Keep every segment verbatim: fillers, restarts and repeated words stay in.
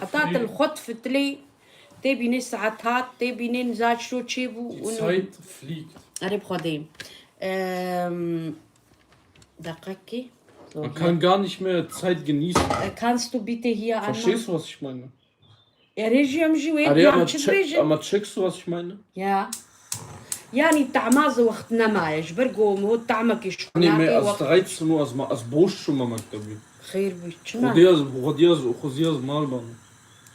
Heta te li xwe difitilê, tê bînê saet hat, tê bînê nizam çi çêbû. Die Zeit fliegt. Erê bi Xwedê. Ehm, deqekî. Man kann gar nicht mehr Zeit genießen. Kannst du bitte hier einmal... Verstehst du, was ich meine? Erê jî em jî wê Arya, yan aber, çi check, dibêjin? Aber checkst du, was ich meine? Ya. Yani tahma zî wext nemaye. Ji ber ku em hot tahmekî Nee, mehr şixulakê als wext. dreizehn Uhr, als, ma- als Boşçuma Maktabi. Xêr bû. Çima? Xwediyaz, Xwediyaz, Xwediyaz mal bana.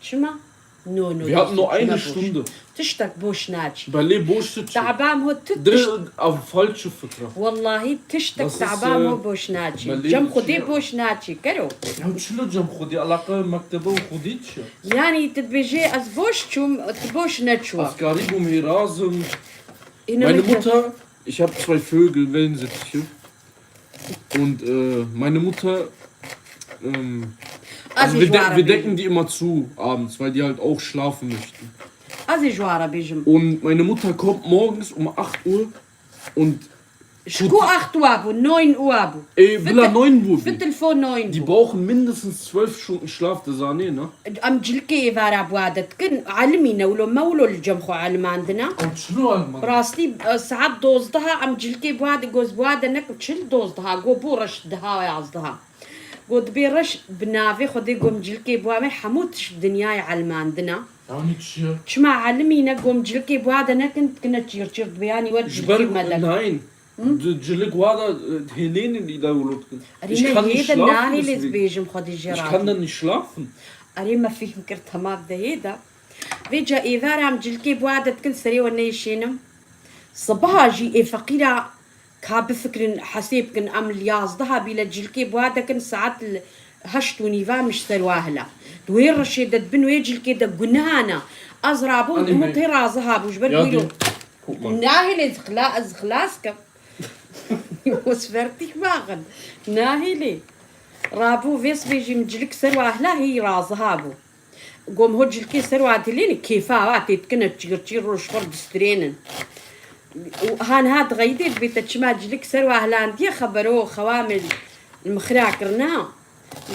Çima? No, no. Wir hatten nur Tiştek eine boş. Stunde. Tiştek boş naçî. Belê boş tu çi? Tahbam hot tu Dire tişt. Auf falsche Fikre. Wallahî tiştek Das ist, tahbam äh, hot boş naçî. belê Cem bir Xwedê şey. Boş naçî. Kero. Ya çilo cem Xwedê, alaqa mektebe û Xwedê çi? Yani tu dibêjê ez boş çûm, tu boş neçû. Asgarî bûm hêrazim. Îne Meine min te- Mutter, ich habe zwei Vögel, Wellensittiche. Und äh, meine Mutter, ähm, Ez also ê wir, ji wara de wir bêjim. Decken die immer zu abends, weil die halt auch schlafen möchten. Ez ê ji wara bêjim. Und meine Mutter kommt morgens um acht Uhr und Ji ku acht wa bû, neun wa bû. Ey, bila neun Uhr. Fitil fo neun Die bû. Brauchen mindestens zwölf Stunden Schlaf, dizanê ne? Em cilkê êvara bi wa de dikin, elimî ne wilo me wilo li cem xwe elimandina. Ew çilo elman? Rastî e, saet dozdeha em cilkê bi wa de goz bi wa de nekin çil dozdeha, go bû reş deha yazdeha. Go dibê reş bi navê Xwedê gom cilkê bi wa me hemû tişt dinyayê elimandina. Yani çi? Çima elimî ne gom cilkê bi wa de nekin dikine çîr çîr dibe yani we Ji ber cilkê me de. Nein. Du cilik wa da e, hêlênin îda wilo dikin. Erê ne hê de nahêlê ez bêjim xwe dê jê Ich razî. Kann da nicht schlafen. Erê me fîhm kir temam de hê de. Vêca êvara em cilkê bi wa de dikin serê we neyşênim. Sibaha jî ê feqîra ka bifikirin hesê bikin em li yazdeha bîle cilkê bi wa de kin saet li heşt û nîva min ji ser wa hila. Di wê reşê de dibin wê cilkê de guneha ne. Ez rabûm Anî û me- tê raziha bû ji ber Ya wî dî. Nahêlê ez xila-, ez xilas kim. Was fertig machen. Nahêlê. Rabû vê sibê jî min cilik ser wa hila hî raziha bû. Gom ho cilkê ser wa dilêne kêfa wa tê dikine çîr çîr roj xwe distirênin. Û ha niha dixeyidê dibê te çima cilik ser wa hilandiye xebero xewa min li min xira kirina.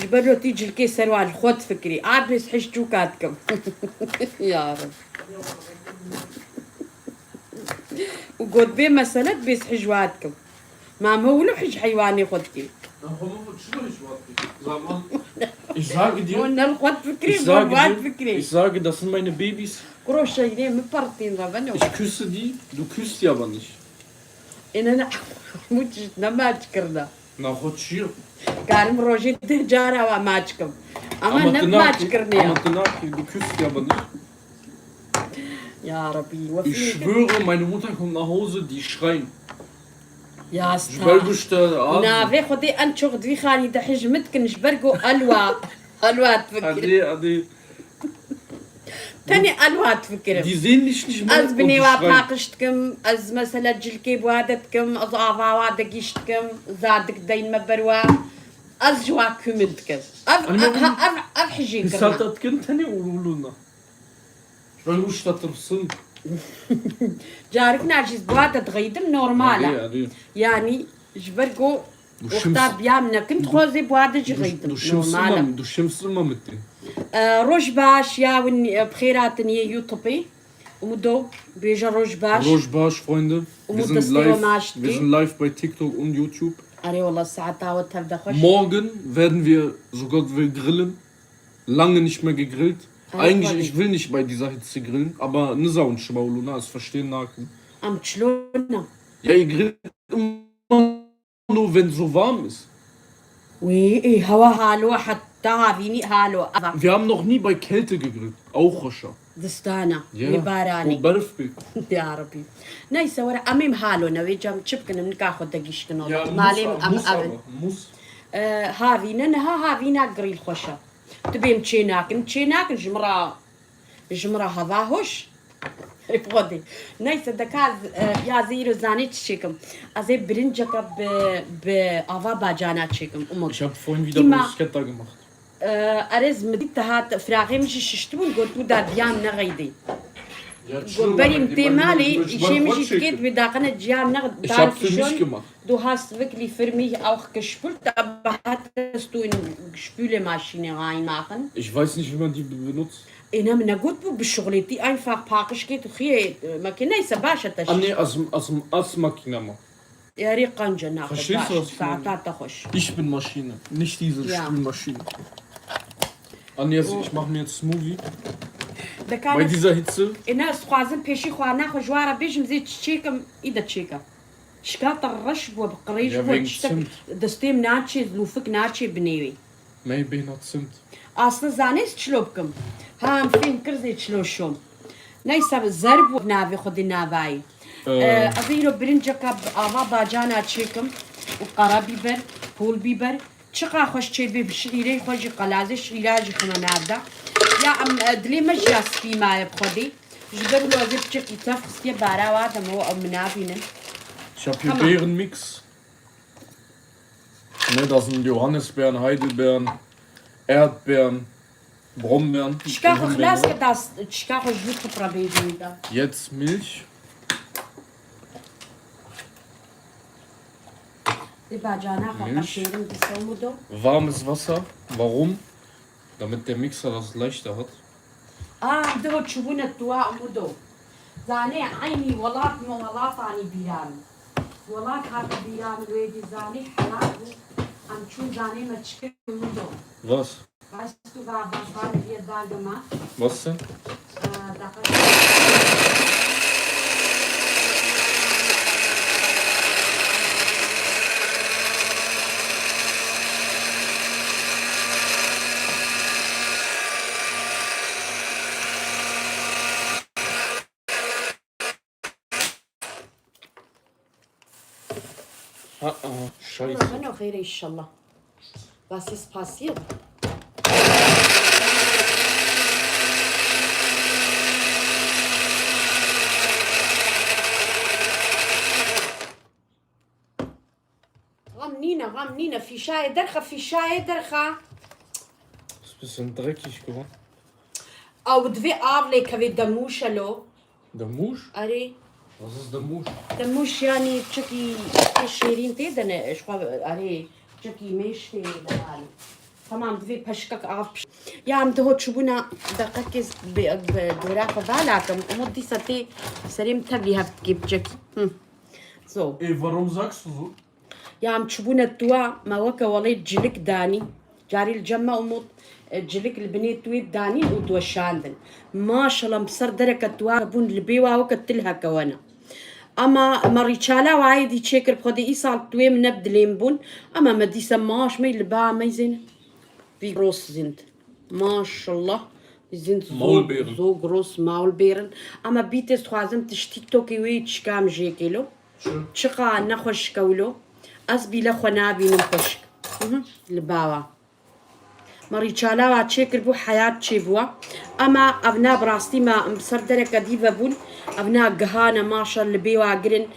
Ji ber lo tî cilkê ser wa li xwe difikirî. A dibê sihij çûka dikim. Ya Reb. Û got bê mesele dibê sihij wa dikim. Ma me wilo hij heywanê xwe dikî. Na xwe min çi hiç wat? Zaman. Ich sage dir, Hûn ne li xwe difikirî, ich hûn sage wa dir, difikirî. Ich sage, das sind meine Babys. Kuro şehrê min pertîn re beno. Ich küsse die, du küsst sie aber nicht. Êne ne hemû tişt ne maç kirina. Na xwe çi ye? Karim rojê deh cara wa maç kim. Ama Ama ne tu maç nakî, kirine ya. Ama tu nakî, du küsst sie aber nicht. Ya Rabî, Ich wefî. Schwöre, meine Mutter kommt nach Hause, die schreien. Ya Ji sta. ber guşte Navê Xwedê en çok di vî xanî de hij min dikin ji ber ku elwa. Elwa difikirim. Hadi, hadi. Tenê elwa difikirim. Die sehen nicht, nicht mal, Ez binê ob die wa schreien. paqij dikim, ez mesela cilkê bi wa de dikim, ez ava wa de gîş dikim, zadik deyn me ber wa. Ez ji wa kûmin dikim. Ev, Anne, ev, ev, ev hijê kirina. Pisata dikin tenê ûlûna. Ji ber wişta tirsin. Carikna jî bi wa de dixeydim normal e. Hadi, hadi. Yani ji ber ku Du wexta schimpfst, biyam nekin dixwazê bi wa de jî du, xeydim. du schimpfst Normal immer, e. Du schimpfst immer mit denen. Ee, roj baş ya win, e, bi xêr hatin yê YouTubeê. Umudo, bêje roj baş. Roj baş, Freunde. Wir Umut sind destê we live, maç wir dike. Sind live bei TikTok und YouTube. Erê wala saeta we tev de xweş. Morgen werden wir sogar wir grillen. Lange nicht mehr gegrillt. Erê Eigentlich, xwedî. Ich will nicht bei dieser Hitze grillen, aber nizaun Shmauluna, es verstehen Naken. Em çilo ne. Ja, ihr grillt immer nur, wenn es so warm ist. Wê, ê, hewa halo heta havînî halo. Ava. Wir haben noch nie bei Kälte gegrillt. Auch Rosha. Distana. Ja. Wê baranê. Wo Barf bi. Ya Rabî. Neyse were em êm halo ne wê cem çi bikin em nika xwe de giştin o. Ja, Malê muss, em muss evin. Aber, muss. Ee, havîne niha havîna grîl xweş e. Tu bêm çê nakin. Çê nakin ji min re, ji min re heva hoş. Xwedê. Neyse deka ez, e, ya zê îro zanê çi çêkim. Ez ê birinceke bi, bi ava bacana çêkim. Umut. Ich habe vorhin wieder Immer- Bruschetta gemacht. Ee, erê ez min dît te hat firaxê min jî şiştibûn, got tu da diyam nexeydî. Berîm tê malê, îşê min jî dikê, wê daqine ciya nexd. Ich hab für mich gemacht. Du hast wirklich für mich auch gespült, aber hattest du in Spülmaschine reinmachen? Ich weiß nicht, wie man die be-, benutzt. Ê, ne, min negot bû bişuxulê, tî einfach paqij kê tu xiyê, e, makîne, neyse, baş e te. Ah, nee, aus dem, aus dem, aus Maschine mal. Yarî qanca naxwe. Verstehst du, was ich meine? Saeta te xweş. Ich bin Maschine, nicht diese Spülmaschine. Anne, jetzt, ich mach mir jetzt Smoothie. Bei dieser Hitze. Ê, ne, ez dixwazim pêşî xwarina xwe ji wan re bêjim, zê çi çêkim, î de çêke. Çika te reş bû, bi qirêj bû, wegen tiştek Zimt. Destê min naçê, lûfik naçê binêwê. Me bêhna Zimt. Aslında zanê ez çilo bikim. Ha, em fêm kir zê çilo şom. Neyse, zer bû navê xwe dê navayî. Ee. Ee, ez îro birinceka bi ava bacana çêkim û qara bîber, pul bîber. Çiqa xweş çêbê bi şîrê xwe jî qelazê şîra jî xime navda. Ya em, e, dilê me jî ya spî maye bi xwedê. Ji ber wilo ez ê piçekî tev xistiye bara wa de me ew min nabînin. Ich hab hier Beerenmix. Ne, das sind Johannisbeeren, Heidelbeeren, Erdbeeren, Brombeeren. Çika xwe xilas ke das, çika xwe ji wî qupra bêjî da. Jetzt Milch. Di bacana xwe qeşêrin di somudo. Warmes Wasser. Warum? Damit der Mixer das leichter hat. Ah, em diho çûbûne tuwa umudo. Zanê eynî welat me welat anî bîra min. Welat hate bîra min wê dî zanê helal bû. Em çûn zanê me çi kir umudo. Was? Weißt du, wa-, was war hier da gemacht? Was denn? Äh, da hat Aa, scheiße. Bana xêr inşallah. Was ist passiert? Xam nîne, xam nîne. Fîşayê derxe, fîşayê derxe. Ist ein bisschen dreckig geworden. Ew divê av lê kevê demûşe lo. Demûş? Erê. Was ist Demûş? Demûş yanî çekî tê şêrîn tê de ne, ji xwe, erê, çekî mêş tê de, erê. Tamam, divê peşkek av piş-, ya em diho çûbûna deqekê bi, bi dora xwe vala kim. Umut dîsa tê serê min tevlî hev dikê bi çekî. Hı. So. Ey, warum sagst du so? Ya em çûbûne tuwa, me weke welê cilik danî. Carî li cem me Umut, e, cilik li binê tuwê danîn û diweşandin. Maşallah, em bi ser dereke tuwa bûn, li bê wa weke til heke wene. Ama me rîçala wayê dî çêkir, bi xwedê îsal tuwê min ne bi dilê min bûn. Ama me dîse maş me li ba me zên. Wie groß sind. Maşallah. Sind so, Maulbeeren. So groß Maulbeeren. Ama bît ez dixwazim tişt TikTokê wê çikam jê kêlo. Çi? Çiqa nexweşik e wilo. Ez bîle xwe nabînim xweşik. Mhm, li bawa. Me rîçala wa çêkir bû, heyat çêbûwa. Ema ev na bi rastî me em bi ser dereke dî ve bûn. Ev na gihane maşa li bê wa girin.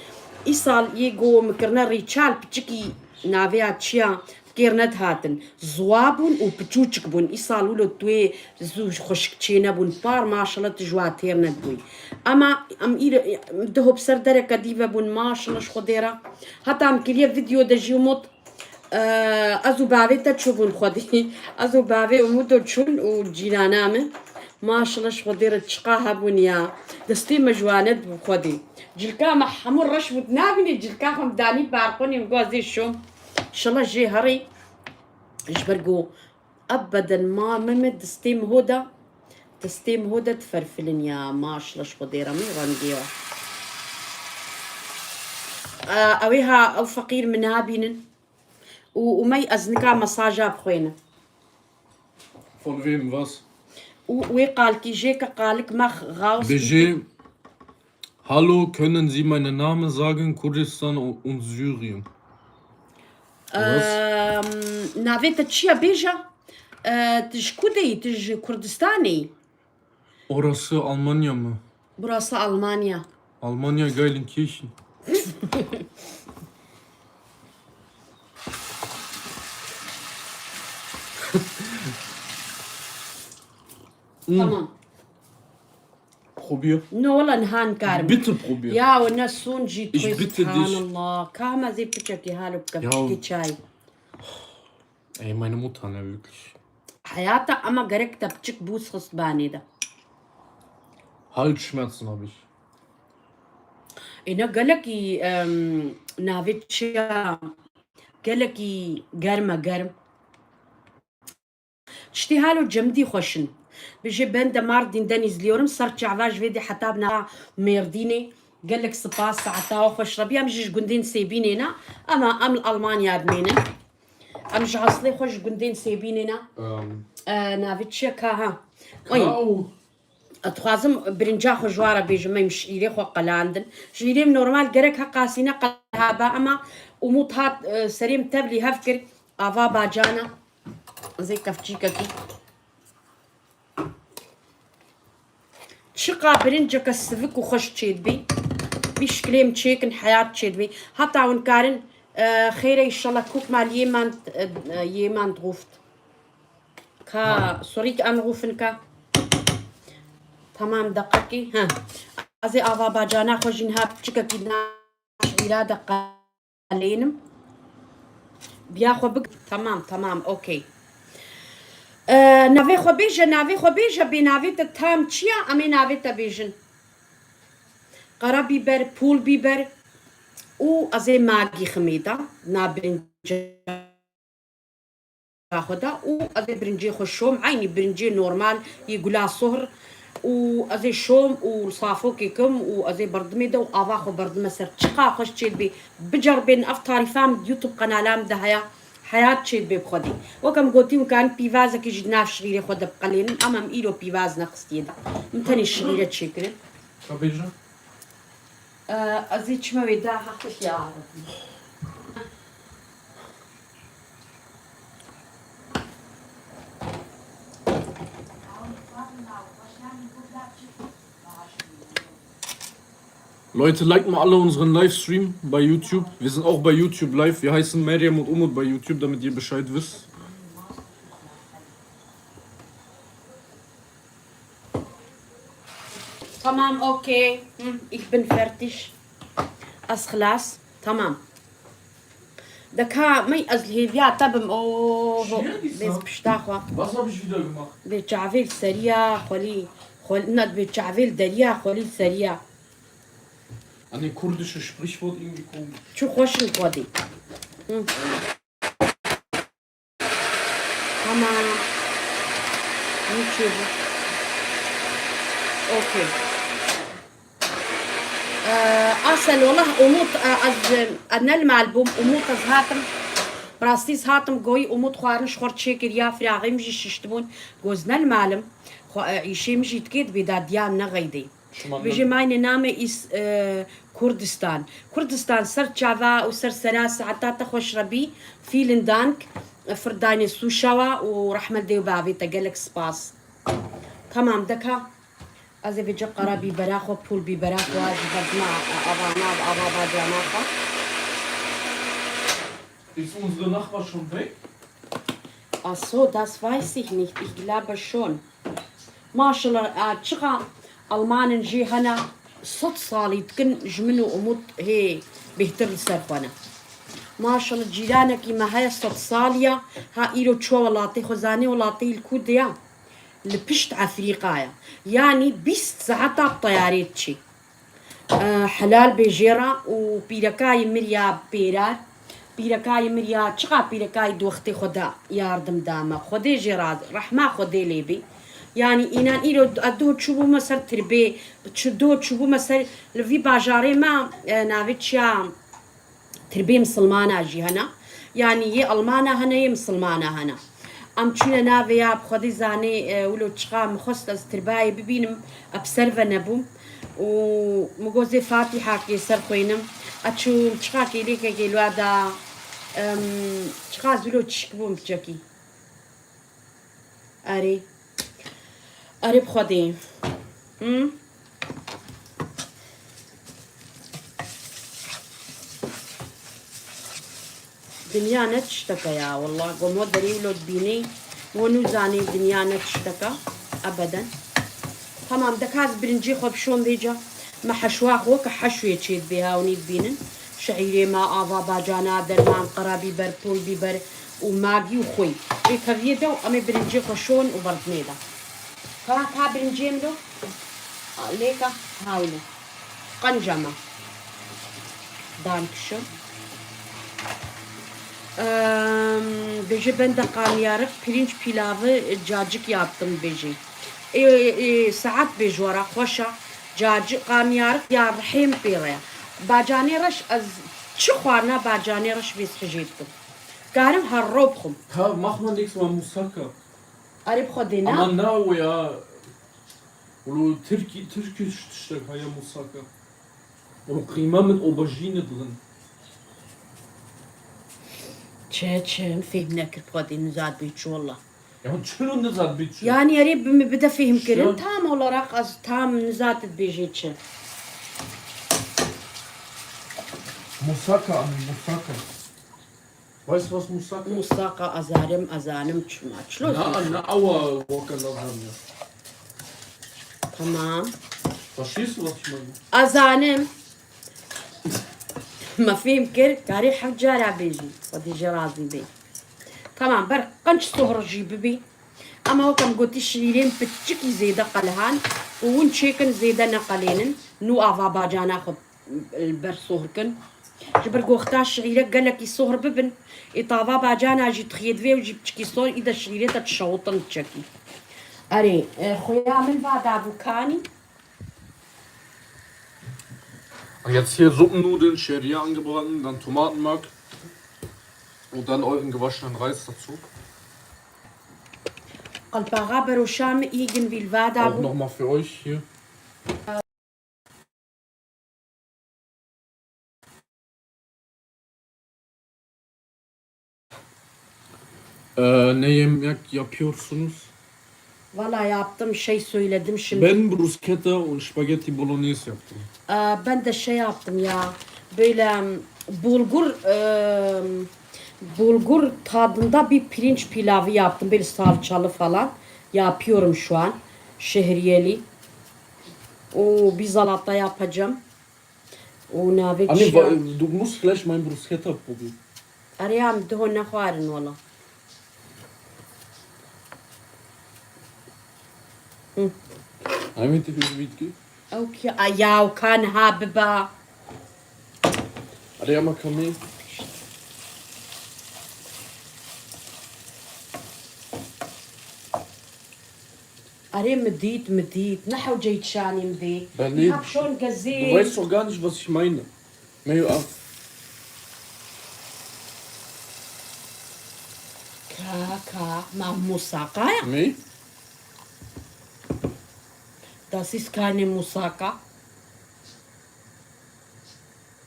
Îsal yê go min kirine rîçal piçikî navê ya çiya kêr nedihatin. Ziwa bûn û piçûçik bûn. Îsal wilo tuê zû xweşik çênebûn. Par maşallah tu ji wa têr nedibûyî. Ema em îro, em diho bi ser dereke dî ve bûn, maşallah ji Xwedê re. Heta em kiriye vîdeo de jî Umut, e, ez û bavê te çûbûn xwedî. Ez û bavê Umut de çûn û cîrana min. Maşallah ji Xwedê re çiqa hebûn ya. Destê me ji wane dibû xwedî. Cilka me hemû reş bû, tu nabînî cilka xwe em danî balkonê, min got ez ê şom. Şela jê herî. Ji ber ku ebeden ma me me destê min ho da, destê min ho da diferfilin ya, maşallah ji Xwedê re min rengê wa. Ew ê ha, ew feqîr min nabînin. Û, û me ez nika mesaja bixwêne. Von wem was? Û wê qalkî jê ke qalik me xaus. Bêjê, Hallo, können Sie meinen Namen sagen? Kurdistan und Syrien. Was? Ehm, navê te çi ye bêje? E, tu ji ku de yî? Tu ji Kurdistanê yî? Orası Almanya mı? Burası Almanya. Almanya Gelsenkirchen. Hmm. Tamam. Probier. No, wala niha nikarim. Bitte probier. Ya, we ne sûn jî Ich bitte dich. Subhanallah. Ka hema zê piçekî halo bike, ya, piçekî çay. Ey, meine Mutter, ne, wirklich. Heyata, ama gerek te piçik bûz xist banê de. Halsschmerzen habe ich. Ê, ne gelekî, em, navê çi ya? Gelekî germ e, germ. Tiştî halo cemdî xweş in. Bijê ben de Mardin'den izliyorum. Ser çava ji vê dê heta bi nava Mêrdînê. Gelek spas, saeta we xweş. Rebî em jî ji gundên Sêbînê ne. Ama em li Almanya dimênin. Em ji eslê xwe ji gundên Sêbînê ne. Em. E, navê çi ye ka ha? Oy. Ka û. Ez dixwazim birinca xwe ji wa re bêjim, em şîîrê xwe qelandin. Şîîrê min normal gerek heqasîne qelha be, ama Umut hat, e, serê min tevlî hev kir. Ava bacana. Zê kevçîkekî. Çiqa birinceke sivik û xweş çêdibî. Bî şiklê min çêkin, heyat çêdibî. Heta hûn karin, e, xêre, înşallah kûk mal jemand, e, e, jemand ruft. Ka, sorry, ki anrufen ka. Tamam, deqekî. Ha. Ez ê ava bacana xwe jî niha piçikekî na şîra de qelênim. Biya xwe bik. Tamam, tamam, okey. Ee, navê xwe bêje, navê xwe bêje, bê navê te tam çi ya? Em ê navê te bêjin. Qara bîber, pûl bîber û ez ê magî ximê de, na birinca xwe de û ez ê birincê xwe şom, eynî birincê normal yê gula sohr û ez ê şom û safokê kim û ez ê berdimê de û ava xwe berdime ser. Çiqa xweş çêdibê, biceribên ev tarîfa min di YouTube qenala min de heye, heyat çêdibê bi xwedî. Wek em gotî, hûn karin pîvazekî jî di nav şixîrê xwe de biqelênin, ama min îro pîvaz nexistiye de. Min tenê şixîre çêkirin. Ka bêje? Ee, ez ê çime wê daha xweş ya Rabbî. Leute, liked mal alle unseren Livestream bei YouTube. Wir sind auch bei YouTube live. Wir heißen Meryem und Umut bei YouTube, damit ihr Bescheid wisst. Tamam, okay. Hm, ich bin fertig. Ez xilas. Tamam. De ka min ez li hêviya te bim. Oho. Çi ye dîsa? Bêz pişta xwe. Was hab ich wieder gemacht? Bê çavê li seriya xwelî. Xwel-, ne, bê çavê li deriya xwelî seriya. An den kurdische Sprichwort irgendwie komisch. Çi xweş in xwedî. Hm. Tamam. Niçin? Okey. Ee, Asel, wallah, Umut, e, ez, e, ne li mal bûm. Umut, ez hatim. Bi rastî ez hatim goyî Umut xwarin ji xwe re çêkiriya, firaxê min jî şiştibûn. Goz ne li mal im. Xwe, e, îşê min jî dikê, dibê dadiya min ne xeydê. Şima Bêje min meine Name ist, e, Kurdistan. Kurdistan ser çava û ser sera saeta te xweş rebî. Vielen Dank. Für deine Zuschauer û rehmet dê û bavê te, gelek spas. Tamam, deka. Ez ê vêce qara bîbera xwe, pûl bîbera xwe, ji berdima avana, ava bacana xwe. Ist unsere Nachbar schon weg? Ach so, das weiß ich nicht. Ich glaube schon. Maşallah, a, çiqa Almanin jî hene, sed salî dikin ji min û Umut hê bêhtir li ser xwe ne. Maşallah, cîranekî me heye sed salî ya, ha îro çûye welatê xwe, zanê welatê li ku de ya? Li pişt Efrîqaya. Yanî bîst saeta bi teyarê diçî. E, helal bê jê re û pîrekayê min ya pêrar. Pîrekayê min ya, çiqa pîrekayê di wextê xwe de yardim da me. Xwedê jê re, rehma Xwedê lê bê. Yanî înan îro d-, doh çûbûme ser tirbê, çi-, doh çûbûme ser li vî bajarê me, e, navê çi ya, tirbê misilmana jî hene. Yanî yê Almana hene, yê misilmana hene. Em çûne navê ya, bi Xwedê zanê, e, wilo çiqa min xwest ez tirbayê bibînim, e, bi ser ve nebûm. Û min got zê Fatîha kê ser xwênim. E, çûm çiqa kêlêkekê li wa da, em, çiqa ez wilo çişk bûm piçekî. Erê. Erê bi Xwedê. Hı? Dinya ne tişteke ya, wallah. Gomo derî wilo dibînî, wo nûzanî dinya ne tişteke. Ebeden. Tamam, deka ez birincê xwe bişon vêca. Me heşwa xwe ke heşwê çê dibê, ha, hûnî dibînin. Şeîrê me, ava bacana, derman, qara bîber, pul bîber û magî û xwê. Vê teviyê de û em ê birincê xwe şon û berdinê de. Ka, ka birincê min do. Lêka, ha wilo. Qenca me. Dankeschön. Ehm, bêje ben de karnıyarık, pirinç pilavı, cacık yaptım bêje. E, e, saet bêj wara xweşa, cacık, karnıyarık ya rihêm pêre ya. Bacanê reş ez çi xwarina bacanê reş vês hijê dikim. Karim her ro bixwim. Ka machma nix ma musaka. Erê bi xwe dê ne? Ama na o ya. Wilo Tirkî, Tirkiş tiştek heye musaka. Wilo qîma min obajîne dilin. Çe, çe, em fêhm nekir xwedî nizad bî çi wala. Ya çilo nizad bî çi? Yani erê bi min bide fêhm kirin, tam olarak az tam nizad dibêjê çi. Musaka, anî musaka. Weißt du, was Musaka? Musaka, azarim, azanim çima. Çilo Na, na, awa waka lazim ya. Tamam. Verstehst du, was ich meine? Azanim. Me fêm kir, karê heft cara bêjî. Xwedî jê razî bê. Tamam, ber qenc sohr jî bibî. Ama wek em gotî şîrên piçikî zêde qelhan û hûn çêkin zêde neqelênin. Nû ava bacana xwe li ber sohr kin. Ji ber goxta şîre gelekî sohr bibin, ê tava bacana jî dixiyê divê ew jî piçikî sohr, î de şîrê te dişewitin diçekî. Erê, e, xuya min va dabû kanî. Und jetzt hier Suppennudeln, Şeriye angebraten, dann Tomatenmark und dann euren gewaschenen Reis dazu. Qelpaxa beroşa min îgin vî li va dabû. Auch nochmal für euch hier. Ee, ne yemek yapıyorsunuz? Valla yaptım, şey söyledim şimdi. Ben bruschetta und Spaghetti Bolognese yaptım. Ee, ben de şey yaptım ya, böyle, em, bulgur, em, bulgur tadında bir pirinç pilavı yaptım. Böyle salçalı falan yapıyorum şu an. Şehriyeli. Oo, bir salata yapacağım. O navê Anne, çiya? Wa-, du musst gleich mein Bruschetta probieren. Erê, em diho nexwarin wala. Hı. Einmal die Hühnerwitke. Ew ki, a, ya, ew ka niha biba. Erê, ama kamê. Erê, min dît, min dît. Ne hewceyî çanî min dê. Belê. Niha şon gezê. Du weißt doch gar nicht, was ich meine. Meyo av. Ka, ka, ma musaka ya? Ne? Das ist keine Musaka.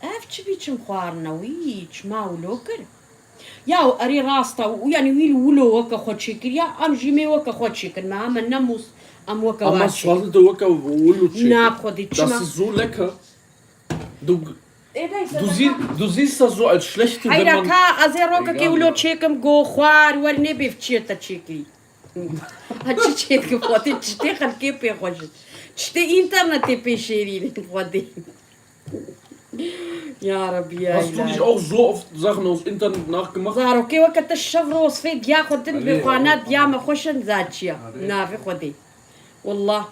Ev çi biçim xwarina wî, çima wilo kir? Ya, erê rast e, û yani wî li wilo weke xwe çêkir, ya em jî mê weke xwe çêkin, me, me ne mûs, em weke Ama wan çêkin. Swazi de weke wilo çêkir. Na, xwedî, çima? Das ist so lecker. Du, Ê, neyse, du, sie, du siehst das so als schlechte, wenn Heyra man ka, ez ê rokekê Egal wilo ya. Çêkim, go xwar, wer nê bêv çiye te çêkirî. Ha, çi çêdikim, xwedî, çi tê xelkê pê xwe ji. Çi tê înternetê pê şêrîn, xwedî. Ya Rabbi, ya Hast du nicht ilahi. Auch so oft Sachen aus Internet nachgemacht? Zarokê weke te şev roz fê diya xwe din Alê, bê xwana alê, diya alê. Me xweşin za çiya. Alê. Navê xwedî. Wallah.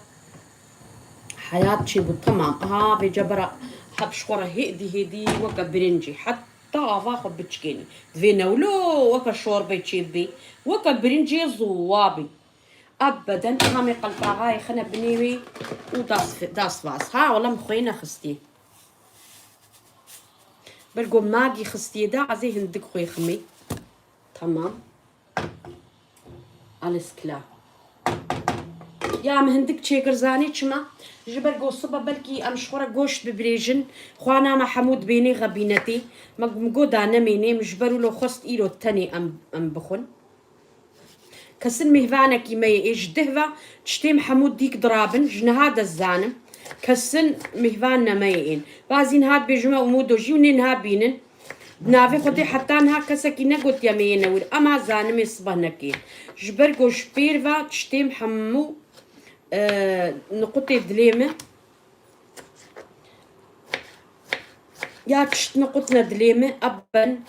Heyat çêbû, temam. Aha, vêca bera hep ji xwe re hêdî hêdî weke birincî. Heta ava xwe biçikênî. Divê newlo weke şorbê çêbibê. Weke birincê ziwa bî. Ebeden tamê qelpaxayê xine binê wê û das, das vas. Ha, wela min xwê nexistî. Ber ku magî xistiyê de, ez ê hindik xwê ximî. Tamam. Alles klar. Ya min hindik çêkir, zanî çima? Ji ber ku sibe belkî em ji xwe re goşt bibirêjin, xwana me hemû dibênê xebînetê. Me, min got da nemênê, min ji ber wilo xwest îro tenê em, em bixwin. Kesin mêhvanekî me yê ê ji dih ve tiştêm hemû dîk dirabin, ji niha de zanim. Kesin mêhvan ne me yê ên. Bazî niha dibêjime Umûdo jî û nê niha bînin. Di navê Xwedê heta niha kesekî negotiye me yê newir. Ema zanimê sibeh nekê. Ji ber ku ji pêr ve tiştêm hemû e, niqutê dilê me. Ya kişt niqutne dilê me, eb ben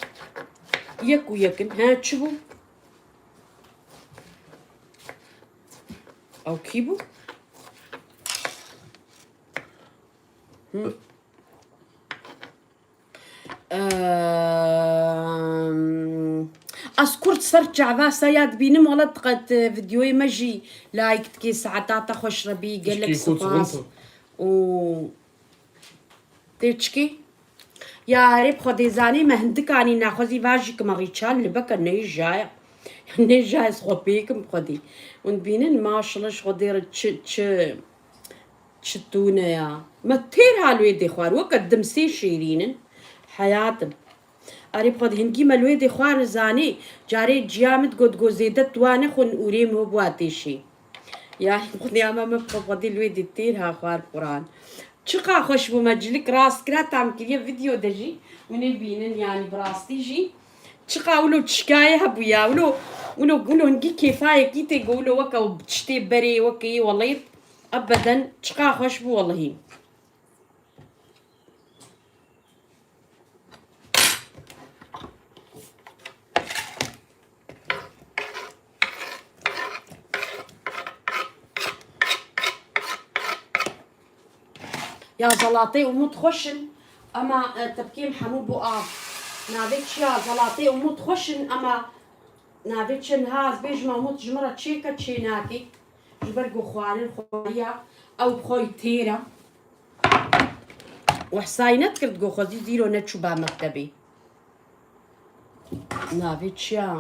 yek û yek in. He, çi bû? Ew kî bû? Hı. Ehm, ez kurt ser çava saya dibînim, wela diqet videoyê me jî like dikê, saeta te xweş re bî, gelek spas. Û tê çikê? Ya erê bi Xwedê zanî me hindikanî naxwezî vajî ki me rîçal li beke neyî jaya. Neyî jaya ez xwe pêkim bi Xwedê. Hûn dibînin maşallah ji Xwedê re çi, çi, çi tûne ya. Me têr ha li wê dê xwar. Weke dimsê şêrîn in. Heyatim. Erê bi Xwedê hingî me li wê dê xwar zanî. Carê ciya min digot, digot zêde tu wane xwe ûrê min bûa têşê. Ya Xwedê ama me bi Xwedê li wê dê têr ha xwar Quran. Çiqa xweş bû me cilik rast kira, tam kiriye video de jî. Hûn ê bînin, yanî bi rastî jî. Çiqa wilo çikayê hebû ya. Wilo, wilo, wilo hingî kêfayekî tê go wilo weke tiştê berê, weke yê welê. Ebeden çiqa xweş bû welehî. Ya zelatê Umut xweş in, ema, e, tepkêm hemû bû av. Navê çi ya, zelatê Umut xweş in, ema navê çi niha ez bêjim Umut ji min re çêke çê nake. Ji ber ku xwarin xwariya, ew bi xwe yî têr e. Wehsayî nedikir, digo xwezî zîro neçûba mektebê. Navê çi ya?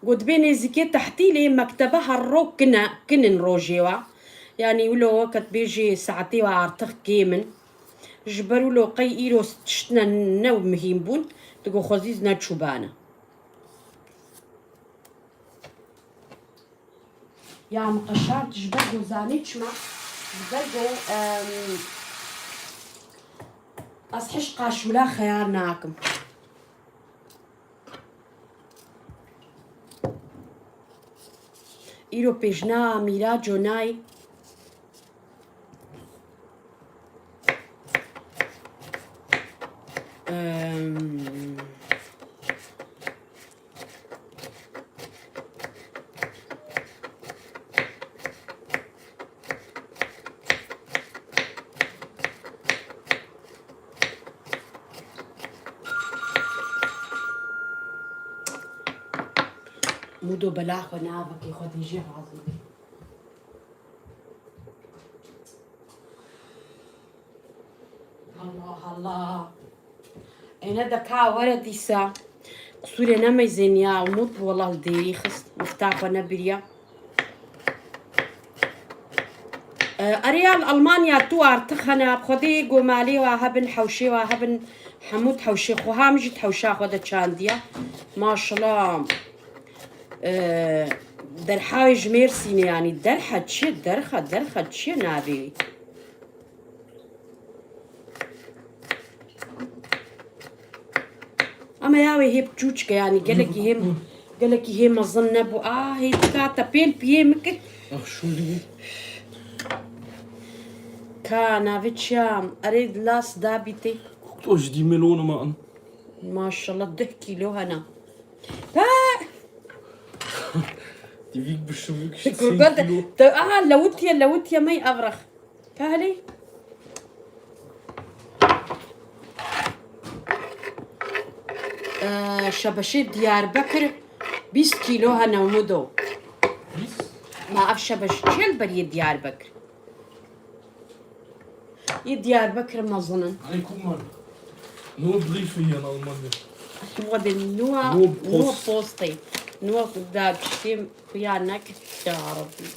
Got, dibê nêzîkê tehtîlê mektebe her ro kine, kinin rojê wa. Yanî wilo weke dibêjê saetê wa artıq kêm in. Ji ber wilo qey îro tiştine ne muhîm bûn, digo xwezî neçûbane. Ya min qeşart ji ber ku zanî çima, ji ber ku, em, ez hişqa şûla xeyar nakim. Îro pêjna Mîraco nayê. Em, Mudo bela xwe navekê xwe dê jê razî be. Allah Allah. Êne de ka were dîsa. Qisûrê nemeyzên ya, Umut bi wela li dêrî xist. Mifta xwe nebiriya. E, erê ya li Almanya tu artıq hene, bi Xwedê gomalê wa hebin, hewşê wa hebin, hemû di hewşê xwe ha min jî di hewşa xwe de çandiya. Maşallah. E, derhawê ji Mêrsînê yanî derhe çi, derxe, derxe çi navê wî? Ama ya wê hê biçûçik e, yanî gelekî hê, gelekî hê mezin nebû. Ah, hê dika te pêl piyê min kir. Ah, şûlî bû. Ka navê çi ya? Erê, las dabî tê. To ji dî melon ma an. Maşallah, deh kîlo hene. Ha! Divîk bi şivik Kurban te, kîlo. Te, aha, lewitiye, lewitiye mey avrax. Pehlê. Ee, şebeşê Diyarbekir bîst kîlo hene Umudo. Bîst? Ma ev şebeş çi li beriyê Diyarbekir? Yê Diyarbekir mezin in. Ay, guck mal. Nur Briefe hier in Almanya. Wa de nua, Nur Post. Nua postê. Nua da piştê xuya nek, ya Rabbi.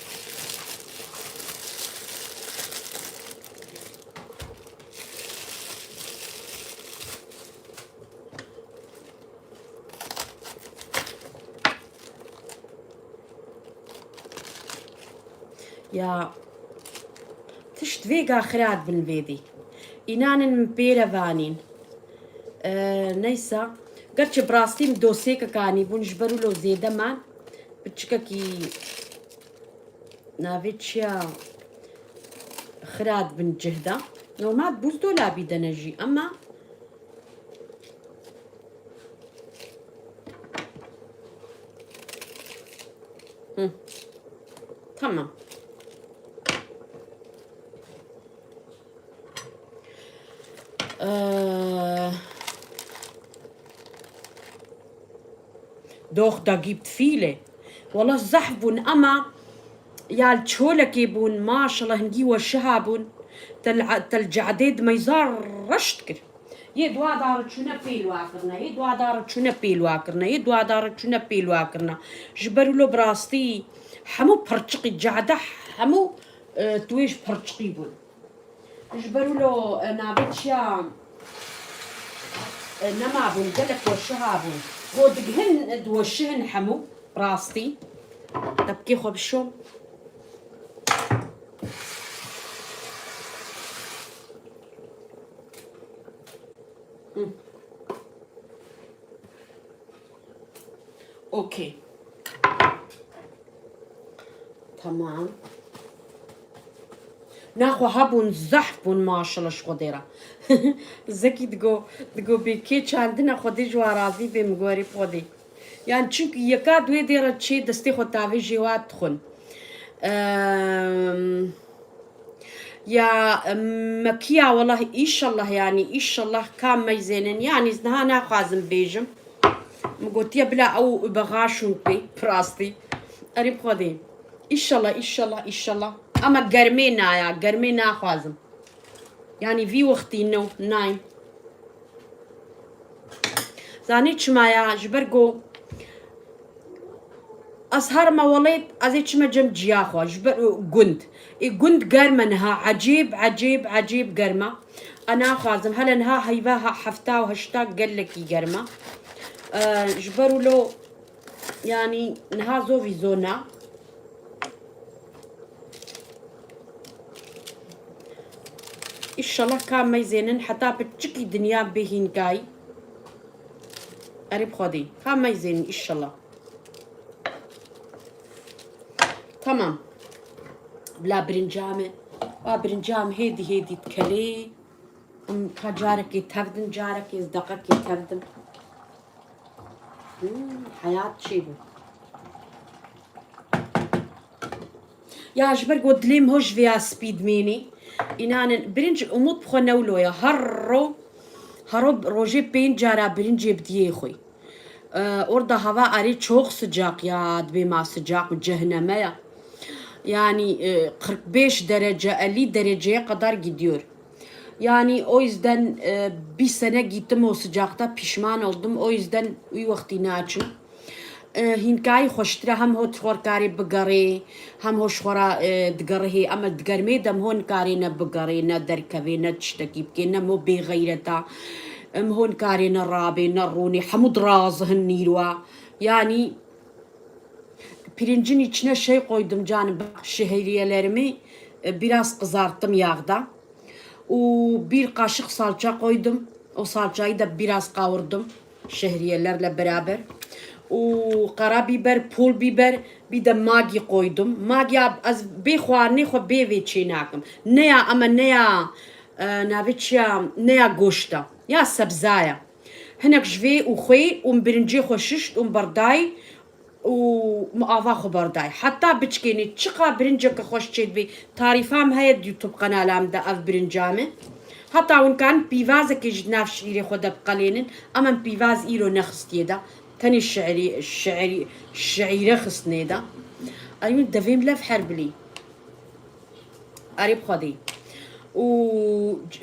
Ya, tişt vêga xira dibin vêdî. Înan in min pê re vanîn. Ee, neysa, gerçi bi rastî min dosêkek anîbûn, ji ber wilo zêde man, bi Çikekî navê çiya xira dibin cih de. Normal buzdolabî de ne jî, ema Hı. Tamam. Ee, Doch, da gibt viele. Wala zehf bûn, ama ya li çolekê bûn, maşallah, hingî weşiha bûn. Tel, tel cadê di meyza reş dikir. Yê dua dar çûne pêl wa kirine, yê dua dar çûne pêl wa kirine, yê dua dar çûne pêl wa kirine. Ji ber wilo bi rastî hemû pirçiqî, cade hemû, e, tu wê ji pirçiqî bûn. Ji ber wilo, e, navê çiya, e, nema bûn, gelek weşiha bûn. Go digihin, e, diweşihin hemû, rastî. Tepkê xwe bişom. Hı. Okey. Tamam. Naxwe hebûn, zehf bûn, maşallah ji Xwedê re. Zekî digo, digo bê kê çandine Xwedê ji wan razî bê, min gorî Xwedê. Yani çünkü yeka duê dê re çê destê xwe tavê jê wa dixwin. Ehm, Ya, em, mekiya, wellah, înşallah, yani, înşallah ka meyzênin. Yani, ez niha naxwazim bêjim. Min gotiye bila ew bexaşûn pê, bi rastî. Erê bi Xwedê. Înşallah, înşallah, înşallah. Ama germê naya, germê naxwazim. Yani, vî wextî no, nayim. Zanî çima ya? Ji ber ku ez herime welêt, ez ê çime cem ciya xwe. Ji ber gund. Ê gund germ e niha. Ecêb, ecêb, ecêb germ e. Ez naxwazim. Hele niha heyva ha-, hefta û heşta gelekî germ e. Ee, ji ber wilo, yani, niha zovî zona. Înşallah ka meyzênin heta piçikî dinya bê hînkayî. Erê bi Xwedê. Ka meyzênin înşallah. Tamam. Bila birincame. Va birincam hêdî hêdî dikelê. Em ka carekê tevdin, carekê ez deqekê tevdim. Hmm, heyat çêbû. Ya ji ber ku dilê min ho ji vêya spî dimênê. Înanin, birinc umut bi xwe ne wilo ya. Her ro, her ro rojê pênc cara birincê bidiyê xwe. Ee, orada hava arê çok sıcak ya, dibê ma sıcak mı, cehenneme ya. Yani, e, kırk beş derece, elli dereceye kadar gidiyor. Yani o yüzden, e, bir sene gittim o sıcakta, pişman oldum. O yüzden wî wextî naçim. E, hînkayî xweştir e, hem ho ji xwe re karê bigerê, hem ho ji xwe re, e, digerihê. Ama di germê de em ho nikarê ne bigerê, ne derkevê, ne tiştekî bikê, ne em ho bêxeyret e. Em ho nikarê ne rabê, ne rûnê. Hemû dirazihin nîrwa. Yani pirincin içine şey koydum canım, bak, şehriyelerimi, e, biraz kızarttım yağda. O bir kaşık salça koydum. O salçayı da biraz kavurdum şehriyelerle beraber. O karabiber, pul biber, bir de Maggi koydum. Maggi ab-, az bê xwarinê xwe bê vê çê nakim. Ne ya, ama ne ya, e, navê çi ya, ne ya goşta. Ya sebzaya. Hinek ji vê û xwê û birincê xwe şişt û berdayî û min ava xwe berdayî. Heta biçikênê çiqa birinceke xweş çêdibê. Tarîfa min heye di YouTube qenala min de ev birinca min. Heta hûn karin pîvazekê jî di nav şîîrê xwe de biqelênin. Ama min pîvaz îro nexistiyê de. Tenê şiirî, şiirî, şiîre xistnê de. Ay min devêm lev her bilî. Erê bi Xwedê. Û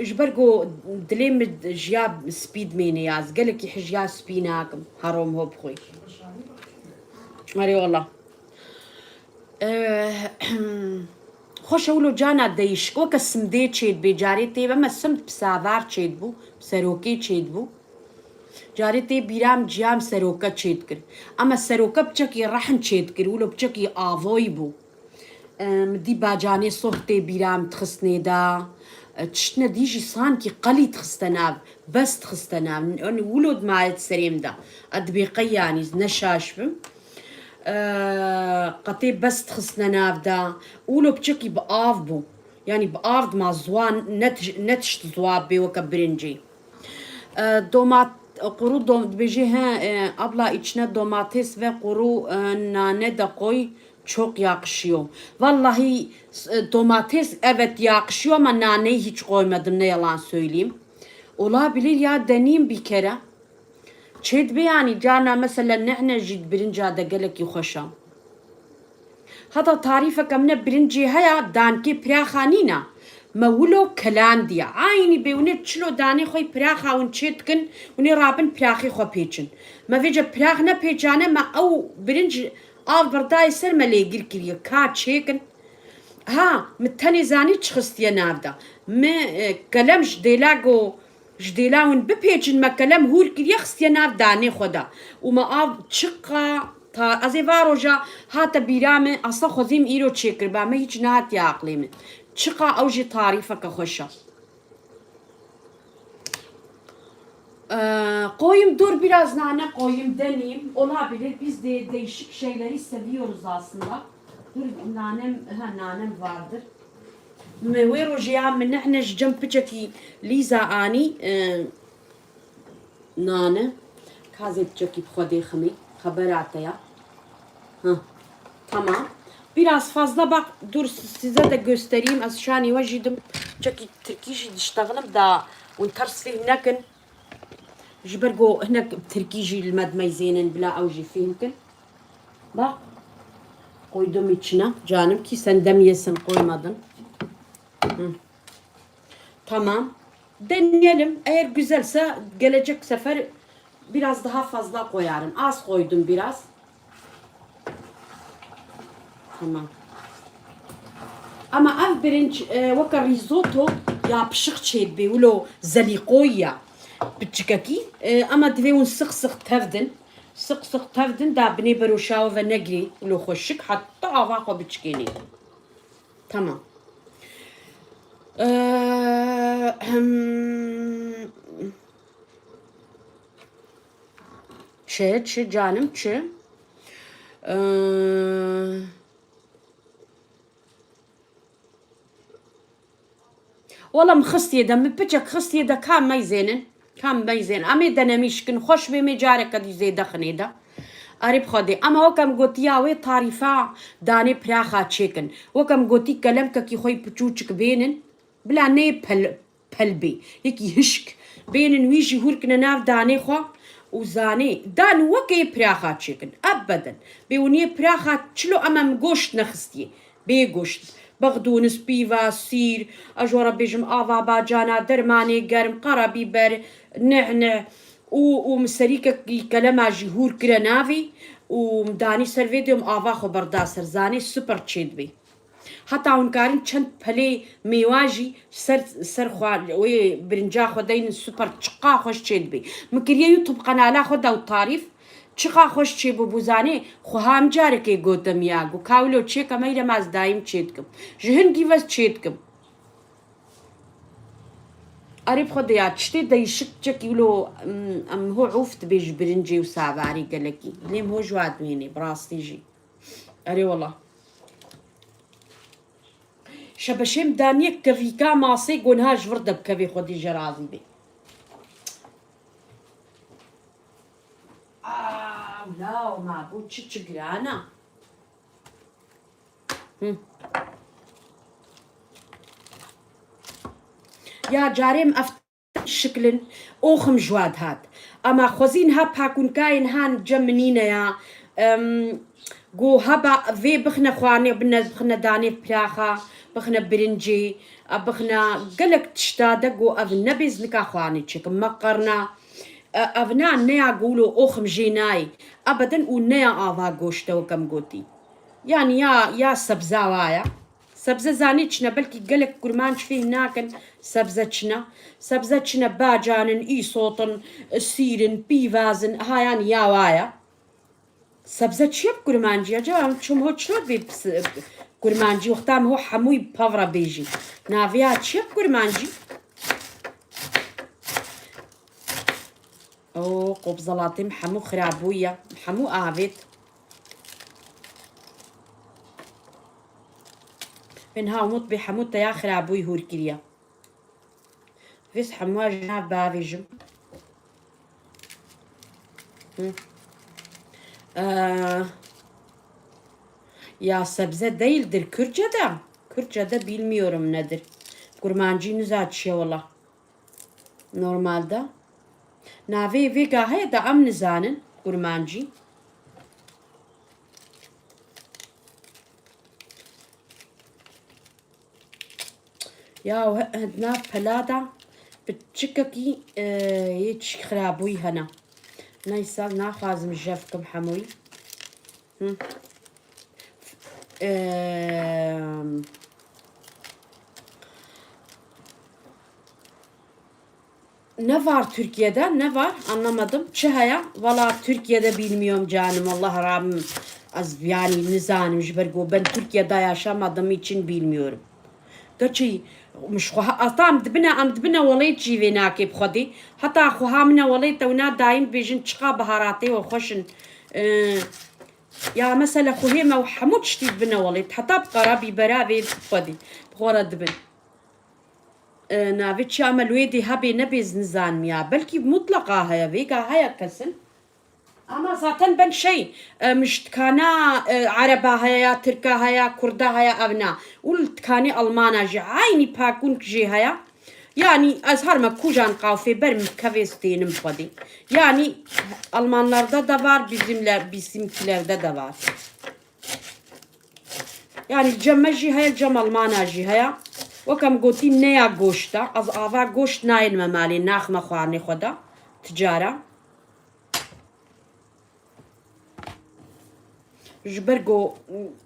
ji ber ku dilê min ji ya spî dimêne ya, ez gelekî hej ya spî nakim. Herom hop xwe. Erê wala. Eh, xweş e wilo cana deyişik. Weke simdê çêdibê, carê tê ve me simd bi savar çêdibû, bi serokê çêdibû. Carê tê bîra min ciya min seroke çêdikir. Ama seroke piçekî rehn çêdikir, wilo piçekî avoyî bû. Em, dî bacanê soh tê bîra min dixistnê de. E, tiştine dî jî sankî qelî dixiste nav, bes dixiste nav. Yanî wilo dimaye di serê min de. Ez dibê qey yanî ez ne şaş bim. e, qetê bes dixistine nav de. Ûlo piçekî bi av bû. Yanî bi av dima ziwan ne tiş-, ne tişt ziwab bê weke birincê. E, domat-, quru dom-, dibêjê he, e, abla içine domates ve kuru, e, nane de koy, çok yakışıyor. Vallahi, e, domates evet yakışıyor ama naneyi hiç koymadım, ne yalan söyleyeyim. Olabilir ya, deneyeyim bir kere. Çêdibê yanî carna mesela nehne jî di birinca de gelekî xweş e. Heta tarîfeke min e birincê heye, dankê piraxa nîne. Me wilo kelandiye. Aynî bê hûn ê çilo danê xwe yê piraxa hûn çê dikin, hûn ê rabin piraxê xwe pêçin. Me vêce pirax nepêçane, me ew birinc av birdayê ser me lêgir kiriye. Ka çêkin. Ha, min tenê zanî çi xistiye nav de. Min, e, kelem ji dêla go Ji dêla hûn bipêçin me kelem hûr kiriye, xistiye nav danê xwe de. Û me av çiqa ta-, ez ê va roja hate bîra min, asla xwezî min îro çêkiriba, me hîç nehatiye aqlê min. Çiqa ew jî tarîfeke xweş e. Ee, koyayım, dur biraz nane koyayım, deneyeyim. Olabilir, biz de değişik şeyleri seviyoruz aslında. Dur, nanem, ha, nanem vardır. Me wê rojê ya min nehne ji cem piçekî lîza anî, e, nane. Kazê piçekî bi xwe dê ximê. Xebera te ya. Hı. Tamam. Biraz fazla bak. Dur, size de göstereyim. Ez şanî we jî dim. Piçekî tirkî jî diştexlim da. Hûn ters fêhm nekin. Ji ber ku hinek tirkî jî li me dimeyzênin, bila ew jî fêhm kin. Bak. Koydum içine. Canım ki sen demeyesin, koymadım. Hı. Tamam. Deneyelim. Eğer güzelse gelecek sefer biraz daha fazla koyarım. Az koydum biraz. Tamam. Ama ev birinc, e, weke risotto yapışık çêdibê, wilo zelîqoyî ya. Piçikekî, e, ama divê hûn six six tevdin. Six six tevdin, da binê beroşawa ve negirê, wilo xweşik, heta ava xwe biçikênê. Tamam. E, hem, Çi, çi, canım, çi? Ee, Wala min xistiye de, min piçek xistiye de, kam meyzênin? Kam meyzên? Em ê denemîş kin, xweş bê, mê careke dî zêde xinê de. Erê bi Xwedê. Ema weke min gotiya wê tarîfa danê piraxa çêkin. Weke min gotî kelemkekî xwe yî piçûçik bênin. Bila nê pel-, pel bê. Yekî hişk. Bênin wî jî hûr kine nav danê xwe û zanê. Dan wekê piraxa çêkin. Ebeden. Bê hûniyê piraxa çilo em em goşt nexistiye. Bê goşt. Bexdûnis, pîva, sîr, ez ji we re bêjim ava bacana, dermanê germ, qerabîber, neh neh û, û min serîkekî kelema jî hûr kire navê û min danî ser vê dê û min ava xwe berda ser. Zanê super çêdibê. Heta hûn karin çend pelê mêwa jî ser, ser xwe, wê birinca xwe deynin super, çiqa xweş çêdibê. Min kiriye YouTube qenala xwe de û tarîf, çiqa xweş çêbû bû zanê, xwe ha min carekê gotim ya, got ka wilo çêke meyre ma ez dayîm çêdikim. Ji hingî ve çêdikim. Erê bi Xwedê ya, tiştê değişik çekî wilo, em, em ho ûf dibê ji birincê û savarî gelekî. Lê em ho ji wa dimênê, bi rastî jî. Erê wela. Şebeşêm daniyek kevîka masê gonha ji vir de bi kevê xwedî jê razî bê. Aa, wila, ma bû çi, çi giran a. Hı. Ya carê em ev şiklin oxim ji wa dihat. Ama xwezî niha pakûnkayên han cem min nîne ya. Em, go heba vê bixine xwarinê, bine, bixine danê piraxa, bixine birincê, a, bixine gelek tişta de go ev nebê zinika xwarinê çêkim. Meqerna, e, ev na neya go wilo oxim jê nayê. Ebeden û neya ava goşte weke em gotî. Yanî ya, ya sebza wa ya. Sebze zanî çi ne, belkî gelek kurmanc fêhm nakin sebze çi ne. Sebze çi ne, bacan in, îsot in, sîr in, pîvaz in, ha yanî ya wa ya. Sebze çi ye bi kurmancî? Acaba em çûm ho çi bê bi s-, kurmancî, wexta em ho hemûyî bi pevre bêjî. Naviya çi ye bi kurmancî? O, qobzelatê min hemû xirabûye, hemû avêt. Min ha Umut bê hemû teya xirabûyî hûr kiriye. Vês hemûa ji nav biavêjim. Hı. Ee, ya sebze değildir Kürtçe'de. Kürtçe'de bilmiyorum nedir. Kurmancî niza çi ye wela. Normalde. Navê vê gahê de em nizanin kurmancî. Ya he-, he-, nav pela de piçikekî, e, yê çi xirabûyî hene. Neyse, naxwazim jev kim hemûyî. Hı. Em, ne var Türkiye'de, ne var? Anlamadım. Çi heye? Valla Türkiye'de bilmiyorum canım. Allah Rabbim, az yani nizanim ji ber ku ben Türkiye'de yaşamadım için bilmiyorum. Keçî min ji xwe ha-, heta em dibine, em dibine welêt jî vê nakê bi xwedê. Heta xweha min e welêt ew na dayîm dibêjin çiqa biharatê we xweş in. Ee, ya mesela xwehê me hemû tiştî dibine welêt. Heta bi qara bîbera vê bi xwedê. Bi xwe re dibin. Ee, navê çi ya me li wê dê hebê nebê ez nizanim ya. Belkî mutleqa heye. Vêga heye kesin. Ama zaten ben şey, e, min ji dikana, e, Ereba heye ya, Tirka heye, Kurda heye, ev na. Û li dikanê Almana jî eynî pakûnk jê heye. Yani ez her me kujan qafê ber min kevê stênim xwedî. Yani Almanlarda da var, bizimle, bizimkilerde de var. Yani cem me jî heye, cem Almana jî heye. Weke min gotî ne ya goşt e. Ez ava goşt nayênime malê, naxime xwarinê xwe de. Ticara. Ji ber ku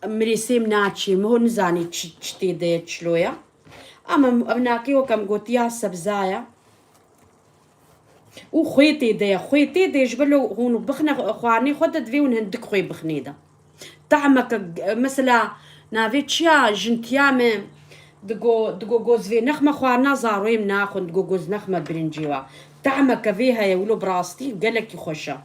mirêsêm naçê, min ho nizanî çi, çi tê de ye, çilo ye. Ama ev nakê weke min gotiya sebza ye. Û xwê tê de ye, xwê tê de ye, ji ber lo hûn bixine xwarinê xwe de divê hûn hindik xwê bixinê de. Tahmeke, mesela, navê çi ya jintiya me digo, digo goz vê nexme xwarina zaroyê min naxwin, digo goz nexme birincê wa. Tahmeke vê heye, wilo bi rastî gelekî xweş e.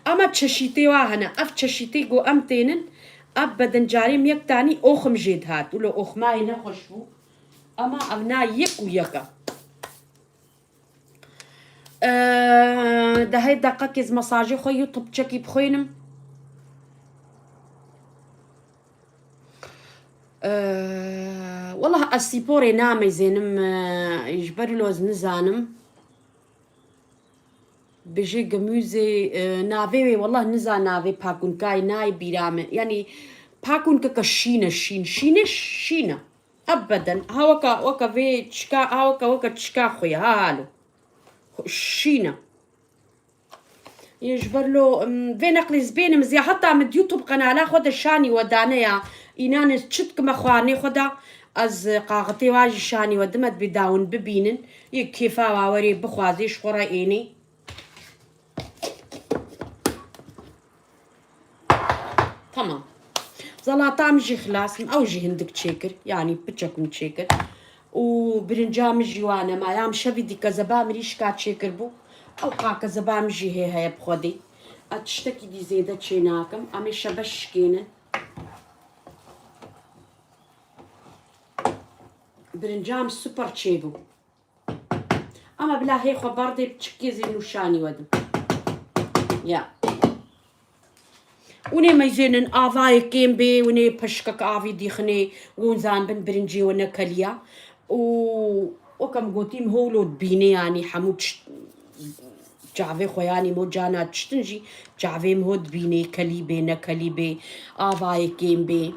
Ama çeşîtê wa hene. Ev çeşîtê ku em tênin, ev bedencarê min yek tanî oxim jê dihat. Wilo oxmayê nexweş bû. Ama ev na yek û yek e. Ee, de hey deqekê ez mesajê xwe YouTube çekî bixwînim. Ee, Wallah ez sîporê nameyzênim, ee, ji ber wilo ez nizanim. Bijê Gemüse, ee, navê wê wallah niza navê pakunkayê nayê bîra me. Yanî pakunkeke şîn e, şîn. Şînê şîn e. Ebeden. Ha weka, weka vê çika, ha weka, weka çika xwe ye. Ha halo. Xwe şîn e. Yê ji ber lo, em, vê neqlî zbênim ziya heta min YouTube qenala xwe de şanî we dane ya. Înan ez çi dikime xwarinê xwe de, ez qaxitê wa jî şanî we dime dibê dawin bibînin. Yê kêfa wa werê bixwazê ji xwe re ênê. Tamam. Zelata min jî xilas min, ew jî hindik çêkir. Yanî piçek min çêkir. Û birinca min jî wane ma. Ya min şevî dî kezeba mirîşka çêkir bû. Ew qa kezeba min jî hê heye bi xwedê. Ez tiştekî dî zêde çê nakim. Em ê şebe şikênin. Birinca min super çêbû. Ama bila hê xwe berdê, piçikê zê nûşanî we dim. Ya. Hûn ê meyzênin avayê kêm bê, hûn ê peşkek avî dîxinê, hûn zanibin birincê we ne kelî ya. Û weke min gotî, min holo dibînê, yanî hemû tişt, çavê xwe, yanî min ho cana tiştin jî, çavê min ho dibînê, kelî bê, ne kelî bê, avayê kêm bê.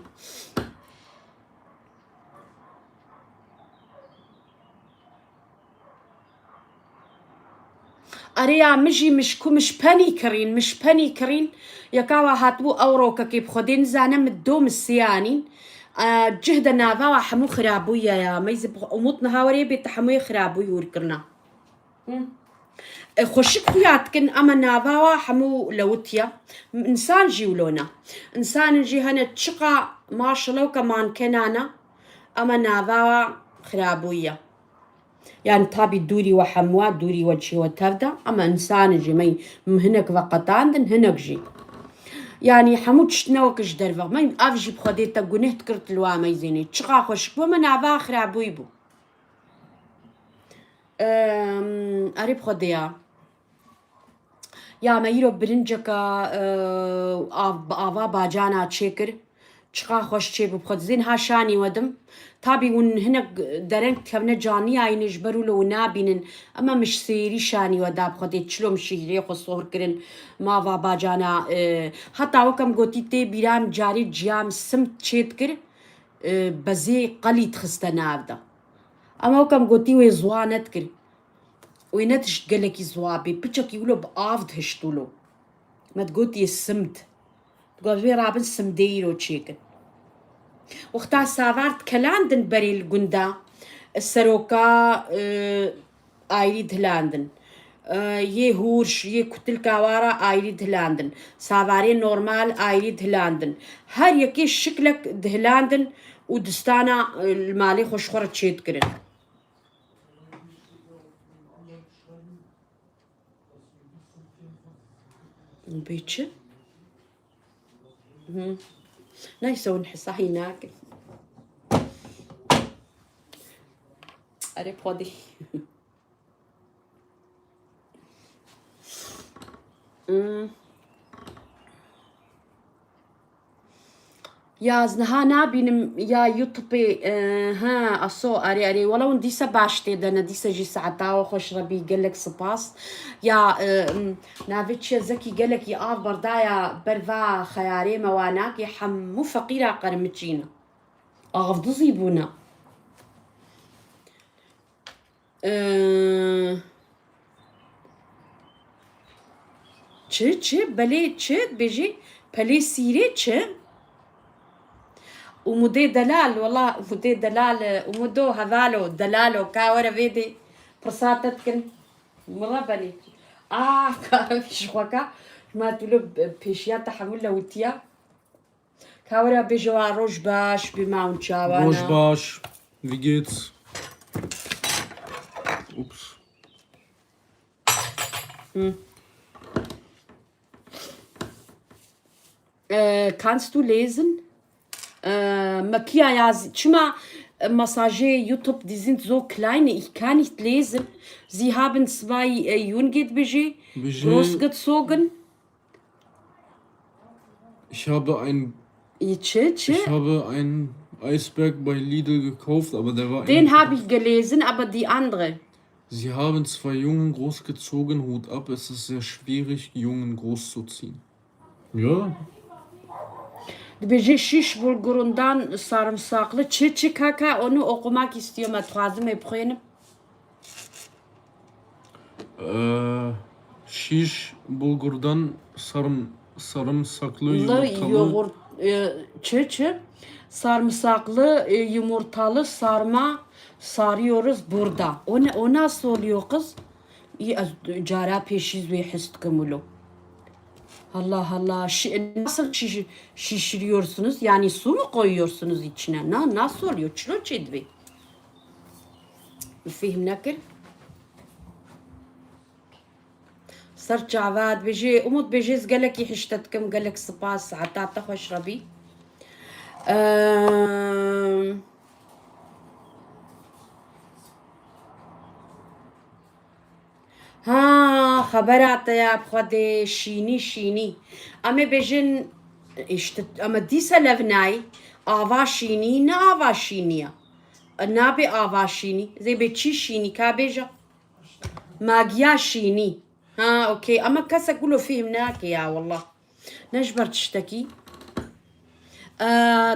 Erê ya, min jî, min ji ku, min ji penî kirîn, min ji penî kirîn, yeka wa hatibû ew rokekê bi xwedê nizane min do min sê anîn. E, cih de nava wa hemû xirabûyî ye ya. Meyzê bi xwe, Umut niha werê bê te hemûyê xirabûyî hûr kirina. Hı. E, xweşik xuya dikin, ama nava wa hemû lewitiye. Însan jî wilo ne. Însanin jî hene çiqa maşallah weke mankenane, ama nava wa xirabûyî ye. Yani tabî dûrî we hemû, dûrî we çê we tev de, ama însanê jî me hinek veqetandin, hinek jî. Yanî hemû tişt ne wek ji derve. Me ev jî bi Xwedê te guneh dikir tu li wa meyzênê. Çiqa xweşik bû, me nava xirabûyî bû. Em, erê bi Xwedê ya. Ya me îro birinceka, e, av, bi ava bacana çêkir. Çiqa xweş çêbû bi Xwedê. Zên ha şanî we dim. Tabî hûn hinek dereng dikevne caniyayînê ji ber wilo hûn nabînin. Ema min ji sêrî şanî we da bi Xwedê. Çilo min şîrê xwe sohr kirin. Mava bacana, e, heta wek em gotî tê bîra min carê ciya min simt çê dikir, e, bezê qelî dixiste nav de. Ema wek em gotî wê ziwa nedikir. Wê ne tişt gelekî ziwa bê. Piçekî wilo bi av dihişt wilo. Me digot yê simd. Digot vê rabin simdê îro çêkin. Wexta savar dikelandin berê li gunda, seroka, e, ayrî dihilandin. E, yê hûrş, yê kutilka wara ayrî dihilandin. Savarê normal ayrî dihilandin. Her yekê şiklek dihilandin û distana, e, li malê xwe ji xwe re çêdikirin. Bê çi? Hı. Neyse, hûn hesahî nakin. Erê podî. Hmm. Ya ez niha nabînim ya YouTubeê, e, ha, aso, erê, erê. Wela hûn dîsa baş tê de ne, dîsa jî saeta we xweş rebî, gelek spas. Ya, e, m, navê çi ye, Zekî gelekî av berdaya ber va xeyarê me, wa nakê, hemû feqîra qermiçî ne. Av dizî bûne. Ee, çi, çi? Belê çi? Bêjî pelê sîrê çi? Umudê delal, wela Umudê delal, Umudo hevalo, delalo, ka were vê dê pirsa te dikin. Mira belê. Ah, ka ji xwe ka, ma tu li pêşiya te hemû lewitiya. Ka were bêje wa roj baş, bi ma hûn çawana. Roj baş, wie geht's? Ups. Hı. Äh, kannst du lesen? Äh, Makia, ja, s-, çima, äh, Massage YouTube, die sind so kleine, ich kann nicht lesen. Sie haben zwei, äh, Junge, Bêje, Bêje, großgezogen. Ich habe ein, Çi, çi? Ich habe einen Eisberg bei Lidl gekauft, aber der war Den eigentlich habe ich gelesen, aber die andere. Sie haben zwei Jungen großgezogen, Hut ab, es ist sehr schwierig, Jungen großzuziehen. Ja. Dibêje şîş bulgurundan sarımsaklı çi, çi kaka, onu okumak istiyorum, ez dixwazim ê bixwînim. Ee, şiş bulgurdan sarım-, sarımsaklı, Li yumurtalı. Yoğurt, e, çi, çi? Sarımsaklı, e, yumurtalı sarma sarıyoruz burada. O ne, o nasıl oluyor kız? İyi, ez cara pêşî wê his dikim wilo. Allah Allah. Şi-, nasıl şiş-, şişiriyorsunuz? Yani su mu koyuyorsunuz içine? Na-, nasıl oluyor? Çilo çêdibê? Fêhm nekir. Ser çava dibêjê, Umut dibêjê, ez gelekî hişte dikim, gelek spas, saeta te xweş rebî. Ehm, ha, xebera te ya bi Xwedê şînî, şînî. Em ê bêjin, işte, em ê dîsa lev nayî, ava şînî, ne ava şînî ya. Nabê ava şînî, zê bê çî şînî, ka bêje? Magiya şînî. Ha, okey. Ama kesek wilo fîhm nake ya, wallah. Ne ji ber tiştekî. Ee,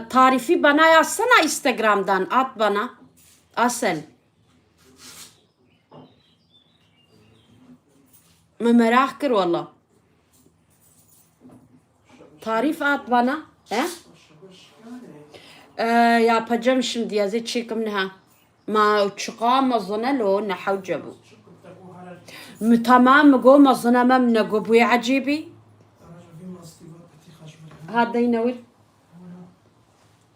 tarîfî bana ya sena Instagram'dan at bana. Asel. Me meraq kir wallah. Tarîf at bana. He? Ee, yapacağım şimdi, ez ê çêkim niha. Ma çiqa mezin e lo, ne hewce bû. Mi tamam, mi go mezin e, me min ne go bûye ecêbî. Ha, deyne wir.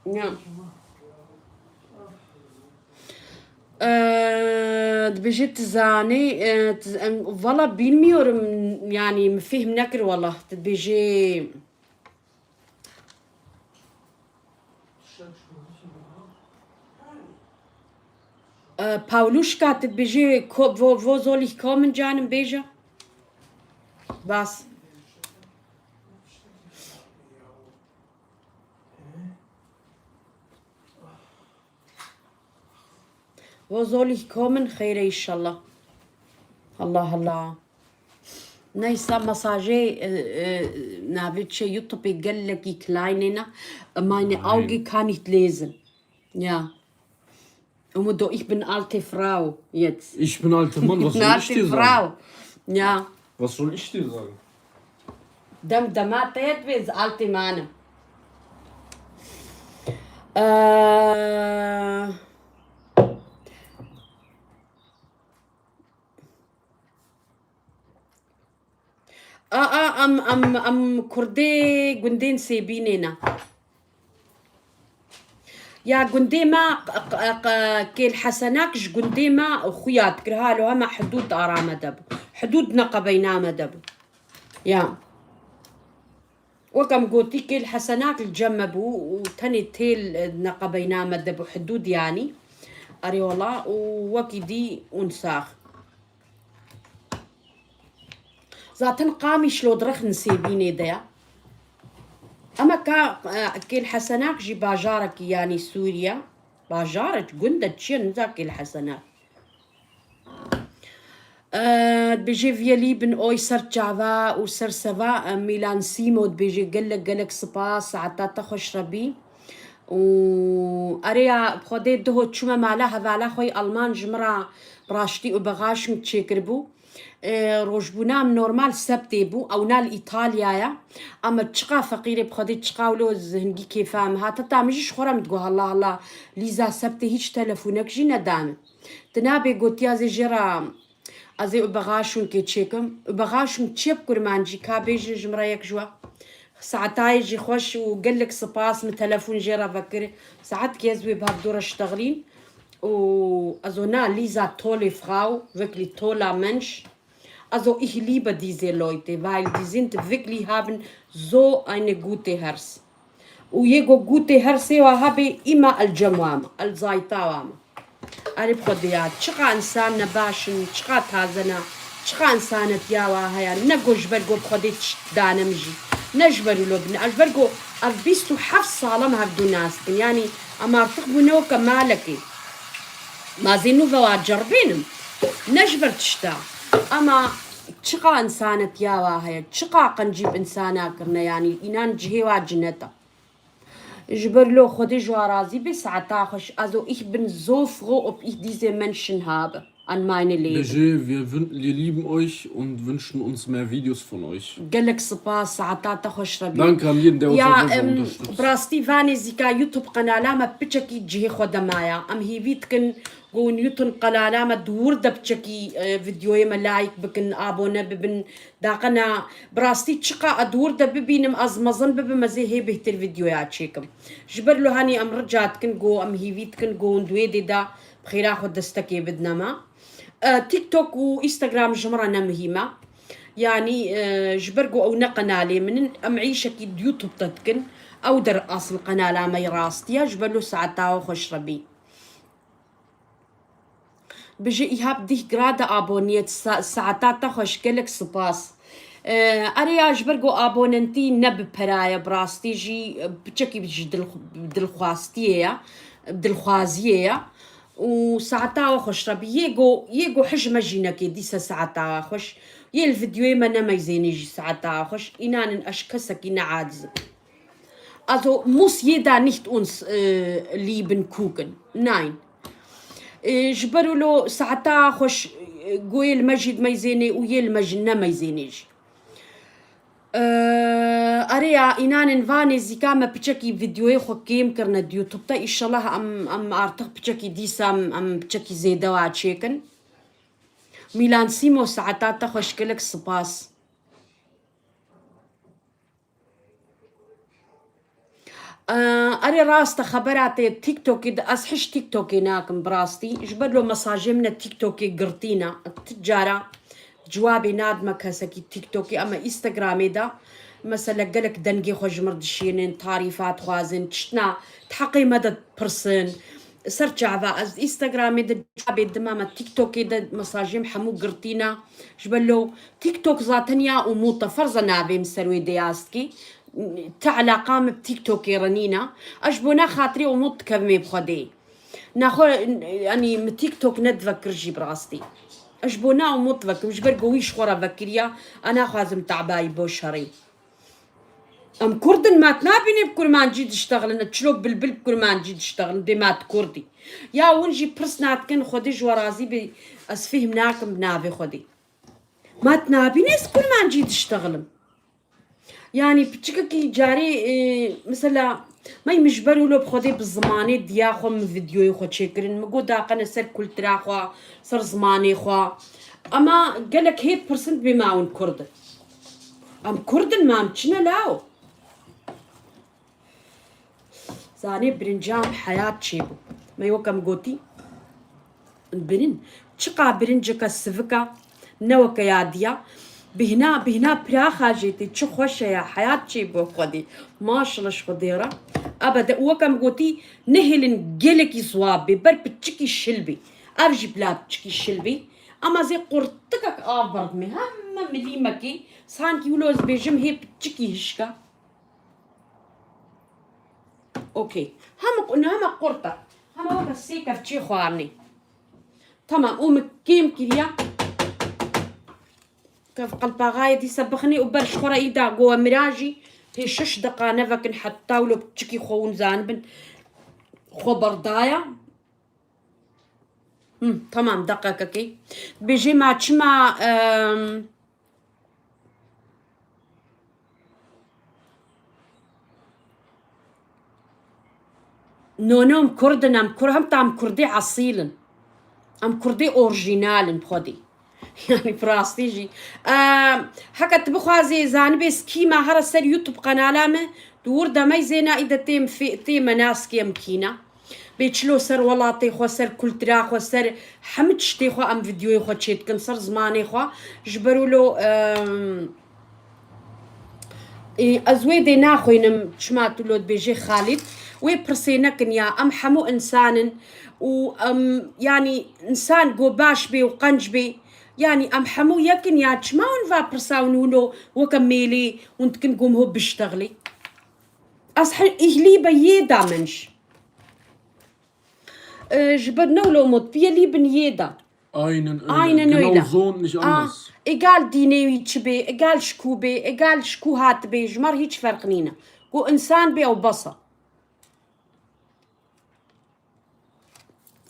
Ya. Ee, dibêje tu zanî, e, tu z-, em, valla bilmiyorum, yani, mi fîhm nekir valla. Dibêje Pauluşka, tu dibêjî ko-, wo, wo soll ich kommen, canim, bêje. Bas. Wo soll ich kommen, xeyr e inşallah. Allah Allah. Neyse, mesajê, e, e, navê çi, YouTube gelekî klein e, ne? Meine Auge kann nicht lesen. Ja. Umudo, ich bin alte Frau jetzt. Ich bin alte Mann, was soll ich dir sagen? Frau. Ja. Was soll ich dir sagen? Dem dema te yet wê, ez alte Mann im. Ee, A, a, em, em, em kurdê gundên Sêbînê ne. Ya gundê me q-, q-, q-, Kêl Hesenak ji gundê me xuya dikir, halo hema hidûd ara me de bû. Hidûd neqebeyna me de bû. Ya. Wek em gotî, Kêl Hesenak li cem me bû û tenê têl neqebeyna me de bû, hidûd yanî. Erê wela û wekî dî unsax. Zaten Qamişlo direxin Sêbînê de ya. Ema ka, e, Kêl Hesenak jî bajarekî, yanî Sûriye. Bajarek, gund e, çi ye, niza Kêl Hesenak. E, dibêje, wir lieben euch, ser çava û ser seva, e, Milan Sîmo dibêje, gelek, gelek spas, saeta te xweş re bî. Û erê ya, bi Xwedê diho çûme mala hevala xwe yê Alman ji min re bi raştî û bexaşin çêkiribû. E, rojbûna min normal sebtê bû, ewna li Îtalya ye. Ama çiqa feqîrê bi Xwedê, çiqa wilo hingî kêfa min hat. Heta min jî ji xwe re min digot, hela, hela, Lîza sebtê hîç telefonek jî neda min. Tu nabê gotiya zê jê re Ez ê û bexaşûnkê çêkim. Û bexaşûnk çê bi kurmancî ka bêjin ji min re yek ji we. Saetayê jî xweş û gelek spas, min telefon jê re vekir. Saetkê ez wê bi hevdû re ştexlîn. Û ez o na Lisa tolle Frau, wirklich toller Mensch. Also ich liebe diese Leute, weil die sind wirklich, haben so eine gute Herz. Û yê go gûtê her sê wa hebê, îma el cem wa me, el zayta wa me. Erê bi Xwedê ya, çiqa însan nebaş in, çiqa taze ne, çiqa însanetiya wa heye, ne go ji ber go bi Xwedê tişt dane min jî. Ne ji ber wilo bin, a ji ber go ev bîst û heft sala me hevdû nas dikin. Yanî em artık bûne weke malekê. Ma zê nû ve wa ceribênim. Ne ji ber tişta. Ema çiqa însanetiya wa heye, çiqa qencî bi însana kirine, yanî înan cihê wa cinet e. Ji ber lo Xwedê ji wa razî be, saeta xweş. Also ich bin so froh, ob ich diese Menschen habe an meine Leben. Bêje, wir wün-, wir lieben euch und wünschen uns mehr Videos von euch. Gelek spas, saeta te xweş re bî. Danke an jeden, der uns auf jeden Fall unterstützt. Bi rastî vanê zîka YouTube qenala me piçekî cihê xwe de maye. Em hêvî dikin ku hûn YouTube qenala me di wir de piçekî, e, videoyê me like bikin, abone bibin. Daqena, bi rastî çiqa ez di wir de bibînim, ez mezin bibim, ez ê hê bêhtir vîdeoya çêkim. Ji ber lo henî em rica dikin, go em hîvî dikin, go hûn di wê dê de bi xêra xwe destekê bidine me. E, TikTok û Instagram ji min re ne muhîm e. Yanî, e, ji ber go ew ne qenalê min in, em îşekî di YouTube de dikin. Ew der asil qenala me yê rastî ye, ji ber lo saeta we xweş re bî. Bije, ich hab dich gerade abonniert, sa-, saeta te xweş, gelek spas. Ee, erê ya, ji ber ku abonentî ne bi pera ye, bi rastî jî, e, piçekî ji dil-, dilxwastiyê ye, dilxwaziyê ye. Û saeta we xweş re bî. Yê ku, yê ku hij me jî neke, dîse saeta we xweş. Yê li vîdeoyê me nemeyzênê jî saeta we xweş. Înanin ez kesekî ne aciz im. Also muss jeder nicht uns, äh, lieben gucken. Nein. Äh, ji ber wilo saeta xweş, äh, go yê li me jî dimeyzênê û yê li me jî nemeyzênê jî. Ee, erê ya, înanin va nêzîka me piçekî vîdeoyê xwe kêm kirine di YouTube de. Îşellah em, em artık piçekî dîsa em, em piçekî zêde wa çêkin. Milan Sîmo, saeta te xweş, gelek spas. Ee, erê rast e, xebera te TikTokê de, ez hiş TikTokê nakim bi rastî. Ji ber lo mesajê min e TikTokê girtî ne. Ti cara cewabê nadime kesekî TikTokê, ama Instagramê de mesela gelek dengê xwe ji min dişînin, tarîfat dixwazin, tiştna di heqê me de dipirsin. Ser çava ez Instagramê de çavê dima me TikTokê de mesajê min hemû girtîna. Ji ber lo TikTok zaten ya Umut e, ferza navê min ser wê de yaz dikî. Ti eleqa min bi TikTokê re nîna. Ez ji bona xatirê Umut dikevimê bi Xwedê. Naxwe, yanî min TikTok nedivekir jî bi rastî. Ez ji bona Umut vekim, ji ber ku wî ji xwe re vekiriya, ez naxwazim tebayî bo şerî. Em kurd in, ma tu nabînî bi kurmancî diştexilin, çilo bilbil bi kurmancî diştexilin, dê ma tu kurd î. Ya hûn jî pirs nadikin, Xwedê ji we razî be, ez fêhm nakim bi navê Xwedê. Ma tu nabînî ez kurmancî diştexilim. Yanî piçikekî carê, e, mesela, may min ji ber wilo bi Xwedê bi zimanê diya xwe min vîdyoyê xwe çêkirin. Min got daqene ser kultura xwe, ser zimanê xwe. Ema gelek hê dipirsin dibê ma hûn kurd in. Em kurd in, ma em çi ne lawo? Zanê birinca em heyat çêbû. Me wek em gotî, birin. Çiqa birinceke sivika, ne weke ya diya. Bihna, bihna piraxa jê tê, çi xweş e ya, heyat çêbû Xwedê. Maşallah ji Xwedê re. Ebede, û wek em gotî, nehêlin gelekî ziwab bê, ber piçikî şil bê. Ev jî bila piçikî şil bê. Ema zê qurtikek av berdimê. Heme milîmekê, sankî wilo ez bêjim hê piçikî hişka. Okey. Hema, hema qurt e. Hema weke sê kevçê xwarinê. Tamam, û min kêm kiriya. Kev qelpaxayê dîsa bixinê û ber ji xwe re îda gowe mira jî pê şeş deqa nevekin heta wilo piçikî xwe hûn zanibin. Xwe berdaya. Hı, tamam, deqekekê. Dibêjê ma çima, em, No, no, em kurd in, em kur-, hemta em kurdê esîl in. Em kurdê orjînal in bi Xwedê. Yanî bi rastî jî. Em, heke tu bixwazê zanibê ez kî me, here ser YouTube qenala me, tu wir de meyzêna î de têm fê-, tê me nas kê em kî ne. Bê çilo ser welatê xwe, ser kultura xwe, ser hemû tiştê xwe em vîdyoyê xwe çêdikin, ser zimanê xwe. Ji ber wilo, em, Ê, ez wê dê naxwînim, çima tu lo dibêjê Xalîd? Wê pirsê nekin ya, em hemû însan in û em, yanî însan go baş bê û qenc bê, yanî em hemû yek in ya, çima hûn va pirsa hûn wilo weke mêlê hûn dikin go min ho biştexilî? Ez he-, ich liebe jeder Mensch. Ê, ji ber ne wilo mot, wir lieben jeder. Aynen öyle. Aynen öyle. Genau so und nicht anders. Egal dînê wî çi bê, egal ji ku bê, egal ji ku hatibê, ji me re hiç ferq nîne. Ku însan bê ew bes e.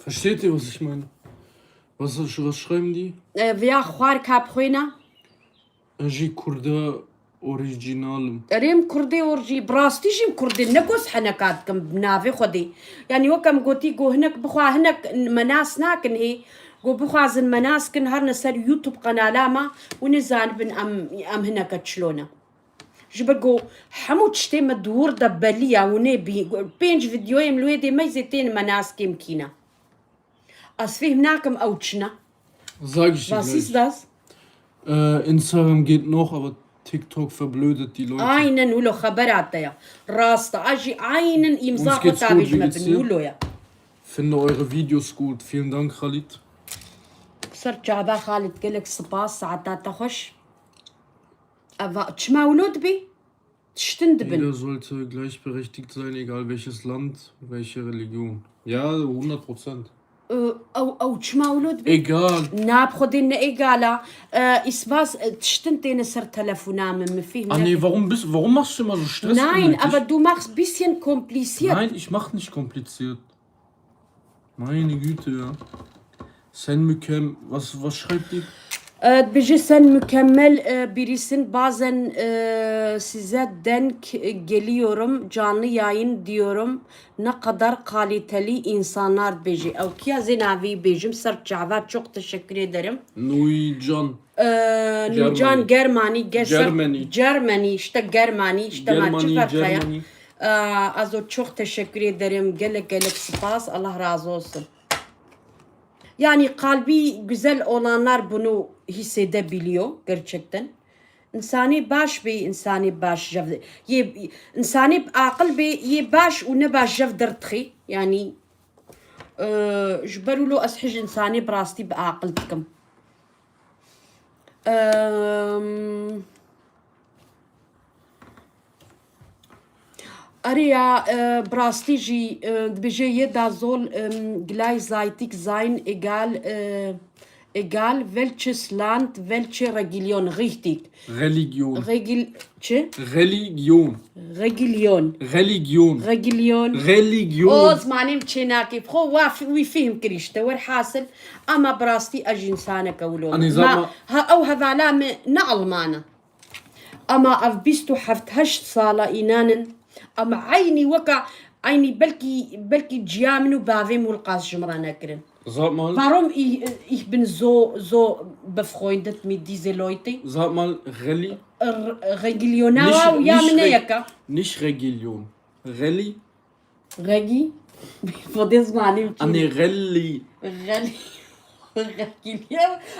Versteht ihr, was ich meine? Was, was schreiben die? Ê, viya xwar ka bixwîne. Ez jî kurda orîjînal im. Erê, em kurdê orjî-, bi rastî jî em kurdê, ne ku ez heneka dikim bi navê Xwedê. Yanî wek em gotî, go hinek bixwa-, hinek me nas nakin hê. Go bixwazin me nas kin, herine ser YouTube qenala me, hûn ê zanibin em, em hineke çilo ne. Ji ber go hemû tiştê me di wir de belî ya, hûn ê bî-, pênc vîdyoyê em li wê dê meyzê tên me nas kêm kî ne. Ez fêhm nakim ew çi ne. Sag ich dir gleich. Was ist das? Äh, Instagram geht noch, aber TikTok verblödet die Leute. Aynen wilo, xebera te ya. Rast e. A jî aynen îmza xwe tabî ji me bin wilo ya. Uns geht's gut, wie geht's dir? Finde eure Videos gut. Vielen Dank, Khalid. Ser çava Xalid, gelek spas, saeta te xweş. Eva, çima wilo dibî? Tiştin dibin. Jeder sollte gleichberechtigt sein, egal welches Land, welche Religion. Ja, hundert Prozent. Ew, ew, ew çima wilo dibin? Egal. Na, bi Xwedê ne egal a. Ê, îsbas, ê, tiştin têne ser telefona min, min fîhm Ah nee, warum bist, warum machst du immer so Stress unnötig? Nein, aber du machst bisschen kompliziert. Nein, ich mach nicht kompliziert. Meine Güte, ja. Sen mükem-, was, was schreibt die? Ee, dibêje sen mükemmel, e, birisin. Bazen, e, size denk geliyorum. Canlı yayın diyorum. Ne kadar kaliteli insanlar dibêje. Ew kiya zê navî bêjim ser çava, çok teşekkür ederim. Nuycan. Ee, Nurcan Germany. Germany, ger-, ser-, Germany. Germany, işte Germany, işte ma çi Germany, ferq heye? Germany. Ee, Azo, çok teşekkür ederim. Gelek gelek spas. Allah razı olsun. Yani kalbi güzel olanlar bunu hissedebiliyor gerçekten. Însanê baş bê, însanê baş jev, yê, însanê aqil bê, yê baş û ne baş jev derdixê. Yani Ee, ji ber wilo ez hej insanê bi rastî bi aqil dikim. Em, Erê ya, e, bi rastî jî, e, dibêje jeder soll, em, gleichzeitig sein, egal, e, egal welches Land, welche Religion, richtig. Religion. Regil, çi? Religion. Religion. Religion. Religion. Religion. O zimanê min çênakê. Bi xwe wa fi-, wî fêhm kir işte. Werhasil, ama bi rastî ez jî insaneke wilo me. Anî Ma, zama- ha, ew hevala me ne Alman e. Ama ev bîst û heft heşt sala înan in. Em eynî weka, eynî belkî, belkî ciya min û bavê min wilqas ji min re nekirin. Sag mal, Warum ich, ich bin so, so befreundet mit diese Leute? Sag mal, Reli. Religionawa û ya min ne yeka. Nicht Religion. Reli. Regi. Fodê zimanî biçûn. Anê Reli. Reli. Regi.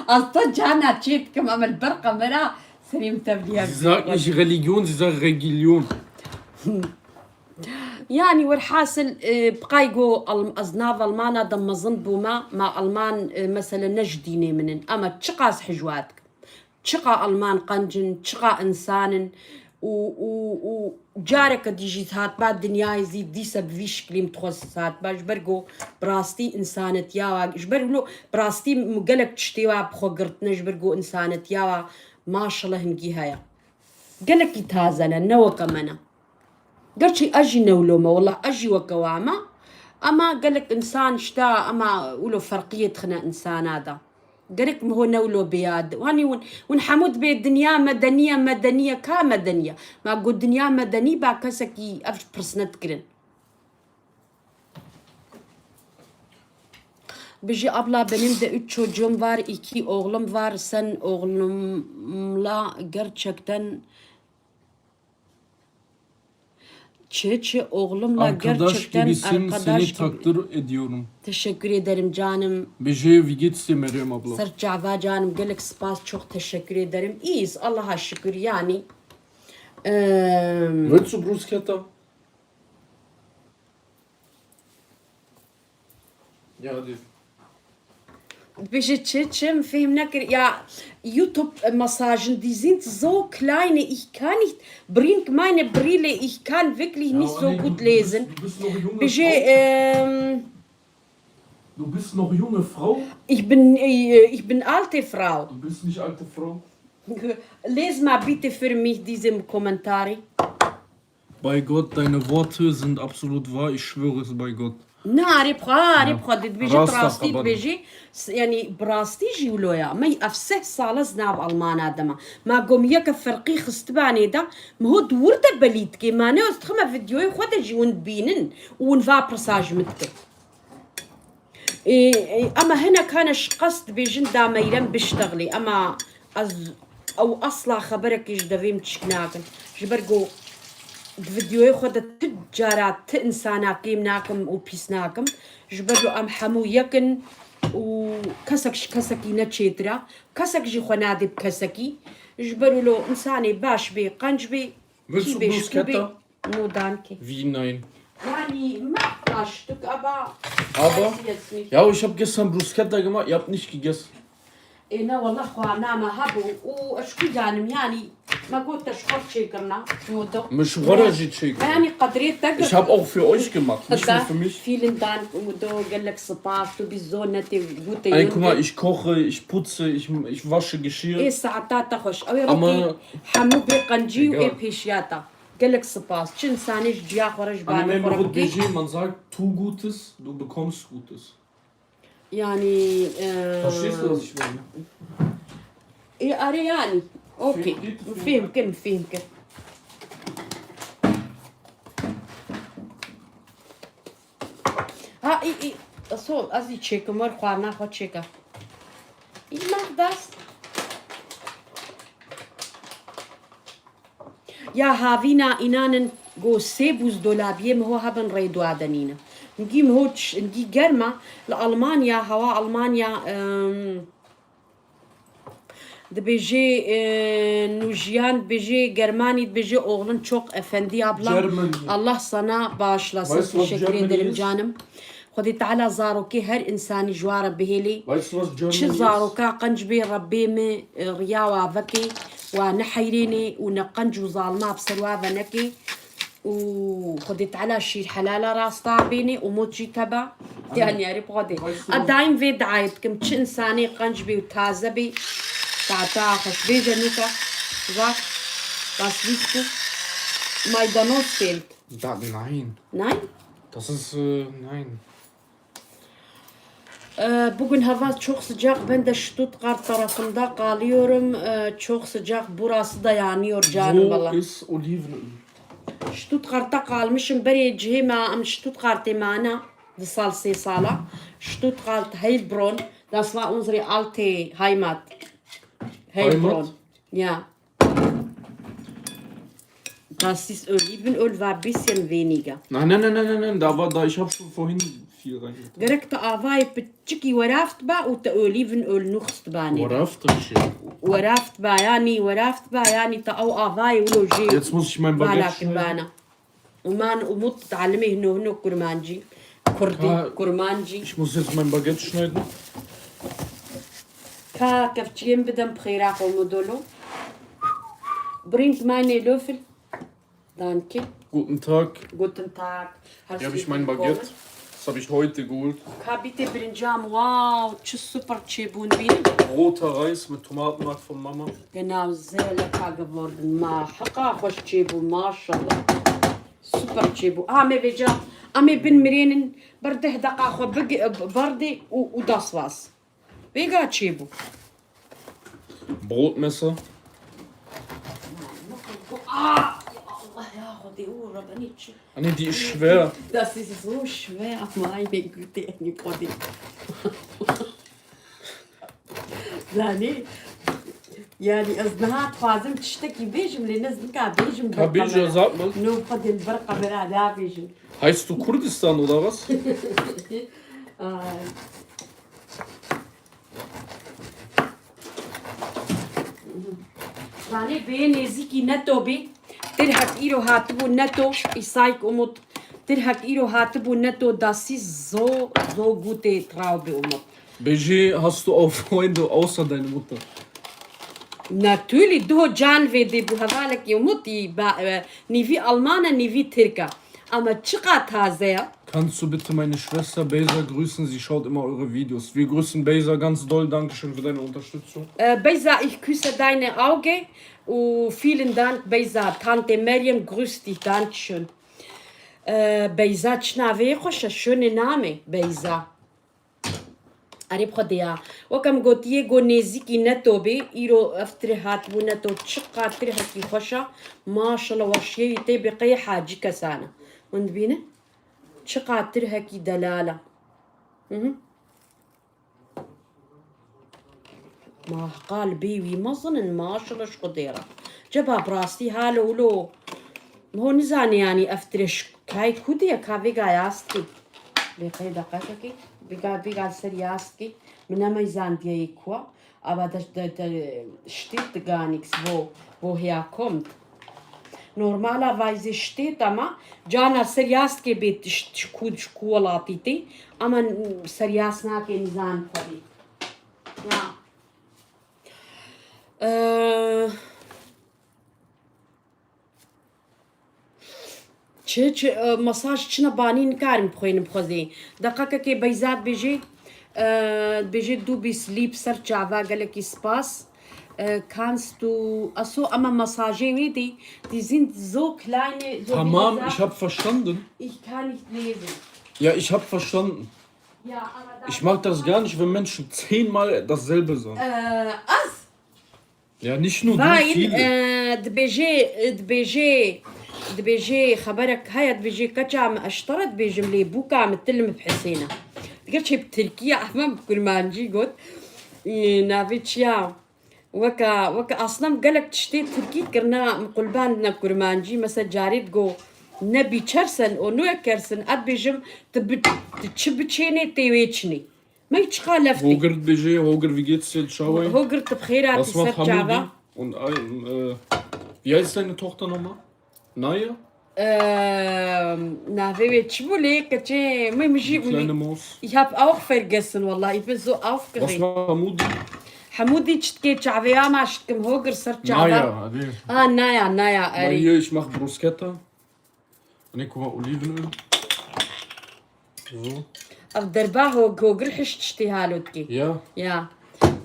Asta cana çê dikim, em li ber kamera serê min tevliya. Sie sagt nicht Religion, sie sagt Religion. Yani werhasil, e, bi qay go Alm-, ez nav Almana de mezin bûme, ma Alman, e, mesele ne ji dînê min in. Ama çiqas hijwa dikim. Çiqa Alman qenc in, çiqa însan in û, û, û careke dî jî hatba dinyayê zî dîse bi vî şiklî min dixwest hatba. Ji ber ku bi rastî însanetiya wa, ji ber wilo bi rastî gelek tiştê wa bi xwe girtine, ji ber ku însanetiya wa maşallah hingî heye. Gelekî taze ne, ne weke me ne. Gerçî ez jî ne wilo me, wallah ez jî weke wa me. Ema gelek însan işte, ema wilo ferqiyê dixine însana de. Gerek miho ne wilo bê yad. Wanî hûn, hûn hemû dibê dinya medenî ye, medenî ye, ka medenî ye? Ma got dinya medenî ba kesekî ev pirs nedikirin. Bijî abla, benim de üç çocuğum var, iki oğlum var. Sen oğlumla gerçekten Çi, çi, oğlumla Arkadaş gerçekten gibisin, seni arkadaş gibi. Takdir ediyorum. Teşekkür ederim canım. Bijê, wie geht's dir, Meryem abla? Ser çava canım, gelek spas, çok teşekkür ederim. İyiyiz, Allah'a şükür yani. Eee, Willst du Bruschetta? Ja, hadi. Dibêje çi, çi, min fêhm nekir. Ya, YouTube, äh, Massagen, die sind so kleine, ich kann nicht, bring meine Brille, ich kann wirklich nicht so gut lesen. Du bist, du bist noch junge Bijê, Frau. eee, Du bist noch junge Frau. Ich bin, äh, ich bin alte Frau. Du bist nicht alte Frau. Lies mal bitte für mich diese Kommentare. Bei Gott, deine Worte sind absolut wahr, ich schwöre es bei Gott. Na, arê bi xwe, arê bi xwe, dibêje Rasta rastî xeber. Dibêje, s-, yani bi rastî jî wilo ya. Me ev seh sal ez nav Almana de me. Ma gom yeke ferqî xistibanê de, mi hot wir de belî dike. Ma ne ez dixime videoyê xwe de jî hûn dibînin û hûn va pirsa ji min dikin. Ê, ê, ama hinek hene ji qas dibêjin da Meyrem biştexlî. Ama ez ew asla xeberekê ji devê min çik nakin. Ji ber ku di videoyê xwe de ti cara ti insana kêm nakim û pîs nakim. Ji ber ku em hemû yek in û kesek ji kesekî ne çêtir e. Kesek jî xwe nadê bi kesekî. Ji ber wilo insanê baş bê, qenc bê, Willst kî du bê, ji ku bê. Bruschetta? No, danke. Wie nein? Yani, mach Frühstück, aber Aber- weiß jetzt nicht. Ja, ich habe gestern Bruschetta gemacht, ihr habt nicht gegessen. Ê, ne, wallah, xwarina me hebû û ez ku canim, yani, me got te ji xwe çêkirina, Mudo. Min ji xwe re jî çêkir. Yani, qedrê te Ich habe auch für euch gemacht, nicht nur für mich. Vielen Dank, Mudo, gelek spas, tu bist so nette, gute Ey, guck mal, Junge. Ich koche, ich putze, ich, ich wasche Geschirr. Ê, saeta te xweş. Ew ê Ama- rokî hemû bê qencî û Egal. Ê pêşiya te. Gelek spas. Çi insanê ji ciya xwe re ji Anne, barê Mary xwe re Ruth bikê. Bijî, man sagt, tu Gutes, du bekommst Gutes. Yani, e, Verstehst du, was ich meine? Ê, erê yani. Okey. Fêhm kir, Fêhm kir, fêhm kir. Ha, î, î. Eso, ez î çêkim, wer xwarina xwe çêke. Î, mah das. Ya havîna înanin go sê buzdolabiyê miho hebin rê dua denîne. Ngî miho ç-, ngî germa li Almanya, hewa Almanya, em, dibêjê, e, Nûjiyan dibêjê, Germanî dibêjê, oğlun çok efendi abla. Germany. Allah sana bağışlasın. Weißt du, was Teşekkür Germany ederim is? Canım. Xwedê Teala zarokê her insanî ji wa re bihêlê. Weißt du was Germany is? Çi zaroka qenc bê Rebbê min, e, riya wa vekê, wa ne heyrênê û ne qenc û zalima bi ser wa venekê. Û Xwedê Teala şîr helala rasta bênê û mot jî teba. Yanî erê bi Xwedê. Weißt du A was daîm vê diayê dikim, çi insanê qenc bê û taze bê. Saeta xweş bêje nûka. Zak. Was willst du? Maydanoz fehlt. Da, nein. Nein? Das ist, äh, nein. Ee, bugün hava çok sıcak. Ben de Stuttgart tarafında kalıyorum. Ee, çok sıcak. Burası da yanıyor canım valla. Wo ist Olivenöl? Stuttgart'ta kalmışım. Berê cihê me em Stuttgart'ê mane. Di sal sê sala. Stuttgart, Heilbronn. Das war unsere alte Heimat. Heilbronn. Heimat? Ja. Das ist Olivenöl, war ein bisschen weniger. Nein, nein, nein, nein, nein, nein, da war, da, ich hab schon vorhin viel reingetan. Gerek te avayê piçikî weraft ba û te Olivenöl nûxist banê. Weraft, şey. Weraft ba, yani, weraft ba, yani, te ew avayê wilo jê Jetzt muss ich mein Baguette valakin schneiden. Bana. Û man Umut dialimê hino hino kurmancî. Kurdî, Ha, kurmancî. Ich muss jetzt mein Baguette schneiden. Ka kevçiyên bidem bi xêra xwe Umut dolo. Bring meine Löffel. Danke. Guten Tag. Guten Tag. Hier habe ich mein Baguette. Das habe ich heute geholt. Ka bitte birincam. Wow, çi super çêbûn bî. Roter Reis mit Tomatenmark von Mama. Genau, sehr lecker geworden. Ma, heqa xweş çêbû, maşallah. Super çêbû. Amê vêca, amê bin mirênin, ber deh deqa xwe big-, berdê û, û das was. Vêga çêbû. Brotmesser. Ah, ya Allah, ya Xwedê, û Rebbenî çi? Anne, die ist schwer. Das ist so schwer, meine Güte, Xwedê. Zanî, yani ez niha dixwazim tiştekî bêjim, lê ne ez nika bêjim. Ka bêje, sag mal. No, Xwedê li ber kamera nabêjim. Heißt du Kurdistan oder was? Ay. Zanê bê nêzîkî neto bî. Tirhek îro hatibû neto, îsayk Umut. Tirhek îro hatibû neto, dasî zo, zo gûtê traw bê Umut. Bêjî, hast du auch Freunde außer deine Mutter? Natürlich, duho can vê dê bû hevalekî Umut, î ba, e, nîvî Alman e, nîvî Tirk e. Ama çiqa taze ya. Kannst du bitte meine Schwester Beyza grüßen? Sie schaut immer eure Videos. Wir grüßen Beyza ganz doll. Dankeschön für deine Unterstützung. Äh, Beyza, ich küsse deine Auge. Und vielen Dank, Beyza. Tante Meryem grüßt dich. Dankeschön. Äh, Beyza, çi navê xweş e, schöne Name, Beyza. Erê bi Xwedê ya. Wek em gotiye, go nêzîkî neto bê, îro ev tirh hatibû neto, çiqa tirhekî xweş e. Maşallah, weşiyê wî tê bê qey hacî kesan e. Hûn dibînin? Çiqa tirhekî delal e. Hı hı. Ma qal bê wî mezin in, maşallah ji Xwedê re. Ceba bi rastî halo wilo. Ho nizane yanî ev tirê ji kayê kû diye, ka vêga yastikê. Vê qey deqekekê, vêga, vêga li ser yastikê. Min nemeyzandiye yê ku. Ava de, de, de, steht gar nichts, wo, woher kommt. Normala vayzê steht ama cana ser yastikê bê ji, ji ku, ji ku welatî tê. Ama ser yas nake nizan xwedî. Ya. Ee, Çi, çi, e, mesaj çine banî nikarim bixwînim xwezê. Deqekekê Beyza dibêjê, e, dibêjê du bist lieb ser çava gelekî spas. E, kannst du, also ama mesajê wê dî, die sind so kleine, so Tamam, ich hab verstanden. Ich kann nicht lesen. Ja, ich hab verstanden. Ja, aber da Ich mag das gar nicht, wenn Menschen zehnmal dasselbe sagen. Äh, az. Ya, nicht nur du, Vayîn, viele. E, dibêjê, dibêjê, dibêjê xeberek heye, dibêjê keça min eştere dibêjim lê bûka min til min bihesêne. Diger çê bi tirkî ya, ev min bi kurmancî got. E, navê çi ya? Weke, weke aslında gelek tiştê tirkî kirina, min qulbandine kurmancî, mesela carê digo, ne biçersen, onu ekersin, ez dibêjim, tu bi-, tu çi biçênê, tê wê çinê. Me çiqa lef tê. Hogir dibêje, Hogir, wie geht's dir, çawa ye? Hogir, tu bi xêr hatî ser çava. Was macht Hamidi? Und, äh, wie heißt deine Tochter nochmal? Naya? Ehm, navê wê çi bû lê keçê? Min jî Kleine Maus. Ich hab auch vergessen, wallah. Ich bin so aufgeregt. Was war Hamudi? Hemûdî çi dikê çavê ya maş dikim hogir ser çava. Naya, hadi. Ha, naya, naya, erê. Hier, ich mach Bruschetta. Anê kuma Olivenöl. So. Ev derba hog-, hogir hiş tiştê halo dikê. Ya. Ya.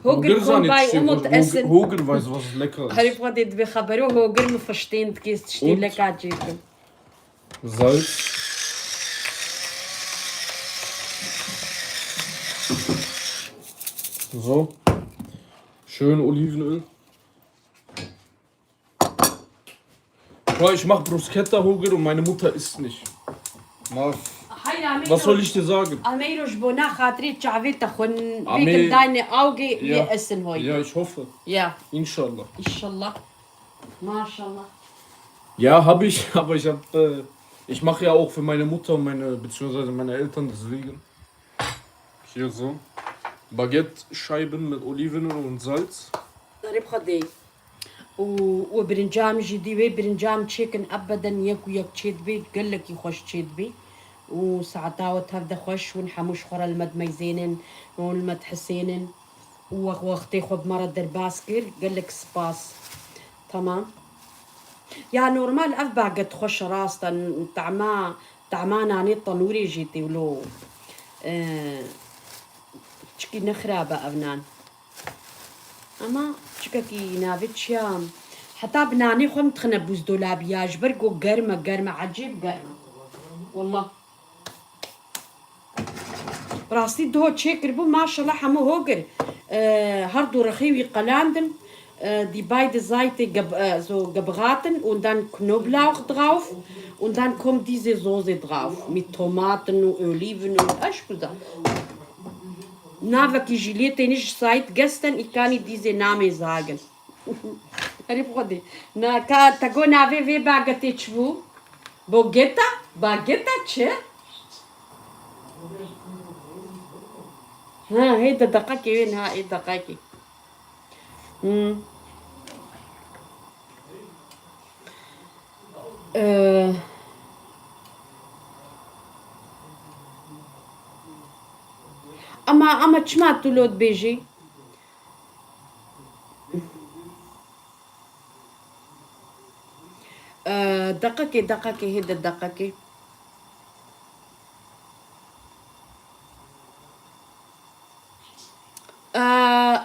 Hogir Hogir zanê kom bay tiştê, Umut hog-, hog-, esin. Hogir weiß, was lecker ist. Herî Xwedê dibê xebero hogir min fiştên dikê tiştê Und? Leka çêkim. Salz. So. Schön Olivenöl. Boah, ich mach Bruschetta, Hogel, und meine Mutter isst nicht. Maf. Hayır, Ameyro. Was soll ich dir sagen? Ameyro, ji bona xatirê çavê te xwin Amey- vêkin dayne awgê Ya. Yê esin hoy. Ja, ich hoffe. Ja. Inshallah. İnşallah. Maşallah. Ja, hab ich, aber ich hab, äh, ich mache ja auch für meine Mutter und meine, beziehungsweise meine Eltern, deswegen. Hier so. Baguette-Scheiben mit Olivenöl und Salz. Erê bi Xwedê. Û, û birincam jî dî wê birincam çêkin ebeden yek û yek çêdibê, gelekî xweş çêdibê. Û saeta we tev de xweş, hûn hemû ji xwe re li me dimeyzênin, hûn li me dihesênin. Û wex-, wextê xwe bi me re derbas kir, gelek spas. Tamam. Ya normal ev baget xweş e rast e, n-, tahma, tahma nanê tenûrê jî tê wilo. E, çikî ne xirab e ev nan. Ama çikekî navê çi ya? Heta bi nanê xwe min dixine buzdolabî ya, ji ber ku germ e, germ e, ecêb germ e. Wallah. Rastî doh çêkiribû, maşallah hemû hogir. E, her du rexî wî qelandin. E, die beide Seite geb-, e, so gebraten und dann Knoblauch drauf und dann kommt diese Soße drauf mit Tomaten und Oliven und eş güzel. Navekî jî lê têne ji Sait gestern, ich kann diese Namen sagen. Herî bi Xwedê. Na, ka te got navê vê bagetê çi bû? Bogeta? Bageta çi? Ha, hê de deqekê wê, ha, ê deqekê. Hmm. Ee, ama, ama çima tu lo dibêjî? Ee, deqekê, deqekê, hê de deqekê. Ee,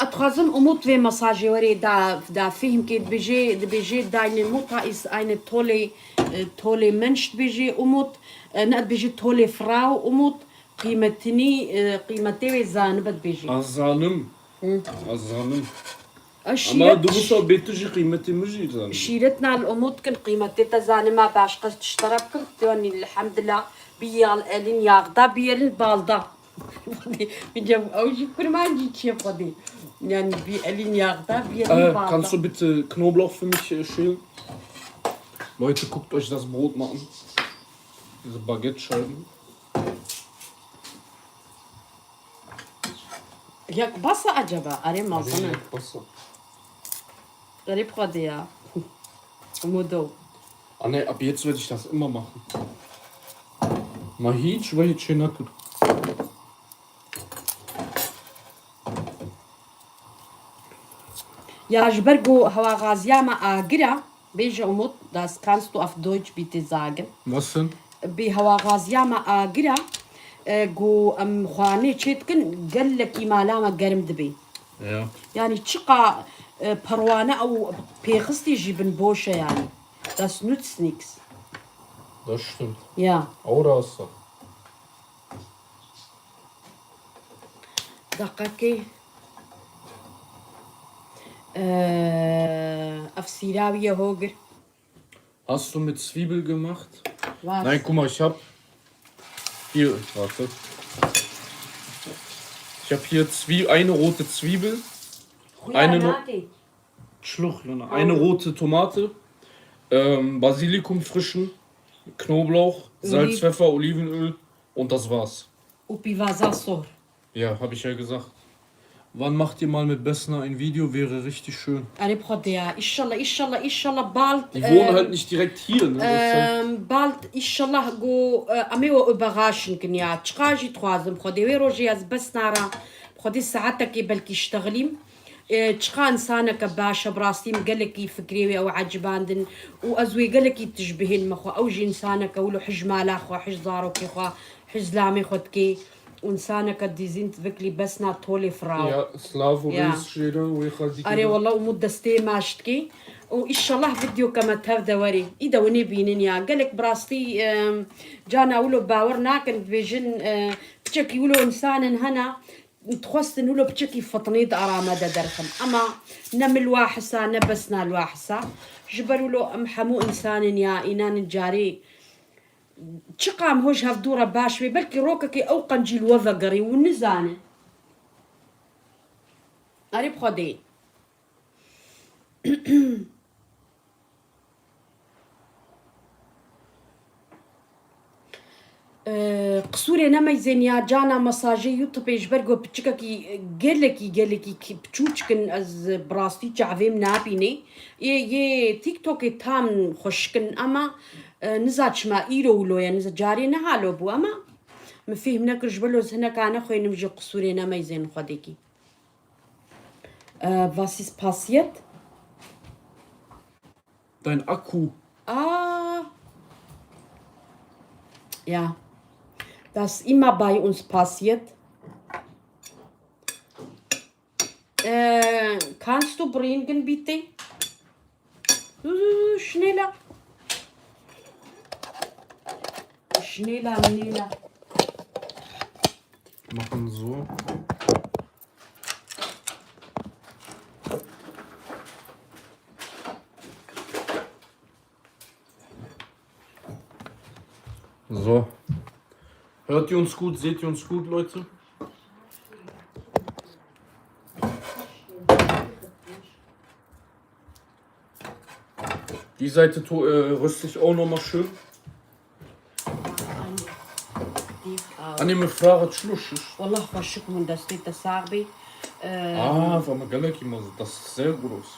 ez dixwazim Umut vê mesajê werê da, da fêhm kê, dibêjê, dibêjê deine Mutter ist eine tolle, e, tolle Mensch dibêjê Umut, e, ne dibêjê tolle Frau Umut, qîmetinî, e, qîmetê wê zanibe dibêjê. Ez zanim. Hı. Ez zanim. Ama şîret, du wisa bê tu jî qîmetê min jî zanî. Şîretna li Umut kin, qîmetê te zanima, başqa tişt te re bikim, tu yanî elhamdulillah, bi yal elin yağda, bi elin balda. Mince ew jî kurmancî çi ye Xwedê. Yani bi elin yağda, bi elin Äh, balda. Kannst du bitte Knoblauch für mich, äh, schälen? Leute, guckt euch das Brot mal an. Diese Baguette-Scheiben. Yek basa acaba? Erê malzeme. Erê yek basa. Erê bi Xwedê ya. Umudo. Anne, ab jetzt werde ich das immer machen. Ma hiç ve hiç şey nakir. Ya ji ber ku hewa gaziya me agir e, bêje Umut, das kannst du auf Deutsch bitte sagen. Was denn? Bi hewa gaziya me agir e, e, ku em xwarinê çê dikin, gelekî mala me germ dibe. Ja. Yani çiqa, e, perwane ew pêxistî jî bin boş e yani. Das nützt nix. Das stimmt. Ja. Ew rast e. Deqekê. Ee, ev sîra wî ye hogir. Hast du mit Zwiebel gemacht? Was? Nein, guck mal, ich hab hier, warte. Ich hab hier Zwie-, eine rote Zwiebel. Xwîya Eine no- nakê. Çilok, Luna. Eine rote Tomate, ähm, Basilikum frischen, Knoblauch, Salz, Oliv- Pfeffer, Olivenöl und das war's. Û pîvaza sohr. Ja, hab ich ja gesagt. Wann macht ihr mal mit Besna ein Video? Wäre richtig schön. Erê bi Xwedê ya. Înşallah, înşallah, înşallah bald. Die wohnen halt nicht direkt hier, ne? Das ist halt Em, bald, înşallah, go, e, em ê we überraschen kin ya. Çiqa jî dixwazim Xwedê. Wê rojê ez Besna re, bi Xwedê saetekê belkî ştexilîm. E, çiqa insaneke baş e, bi rastî min gelekî fikrê wê ew ecibandin û ez wê gelekî tişbihînim xwe. Ew jî insaneke wilo hij mala xwe, hij zarokê xwe, hij zilamê xwe dikê. Û insaneke dizîn wirklich Besna tolê firaw. Ja, Slavo Ja. Reis jêre wê xwe dî Erê, wallah, û min destê maş dikê. Û înşallah video ke me tev de werê. Î de winê bînin ya. Gelek bi rastî, em, cana wilo bawer nakin, dibêjin, e, piçekî wilo insanin hena, dixwestin wilo piçekî fitnê di ara me de derxin. Ema ne min li wa hisa, ne Besna li wa hisa. Ji ber wilo em hemû insanin ya, înan carê çiqa em hoj hevdû re baş bê, belkî rokekê ew qencî li we vegerî û nizane. Erê bi Xwedê. Ee, qisûrê nemeyzên ya cana mesajê YouTube ji ber ku piçikekî gelekî gelekî ki-, piçûçik in, ez bi rastî çavêm nabînê. Yê, yê TikTokê tam xweşik in ama, e, niza çima îro wilo ye, niza carê niha lo bû ama min fêhm nekir ji ber lo ez hineka nexwênim ji qisûrê nemeyzên xwedêkî. Äh, was ist passiert? Dein Akku. Ah. Ja. Das immer bei uns passiert. Äh, kannst du bringen, bitte? Äh, schneller. Schneller, schneller. Machen so. So. Hört ihr uns gut? Seht ihr uns gut, Leute? Die Seite to, äh, röste ich auch nochmal schön. Anne, min firaxet şilo şiş. Wallah xweşik bûn, destê te sax bî. Ee, Ah, war mal gelekî mezin. Das ist sehr groß.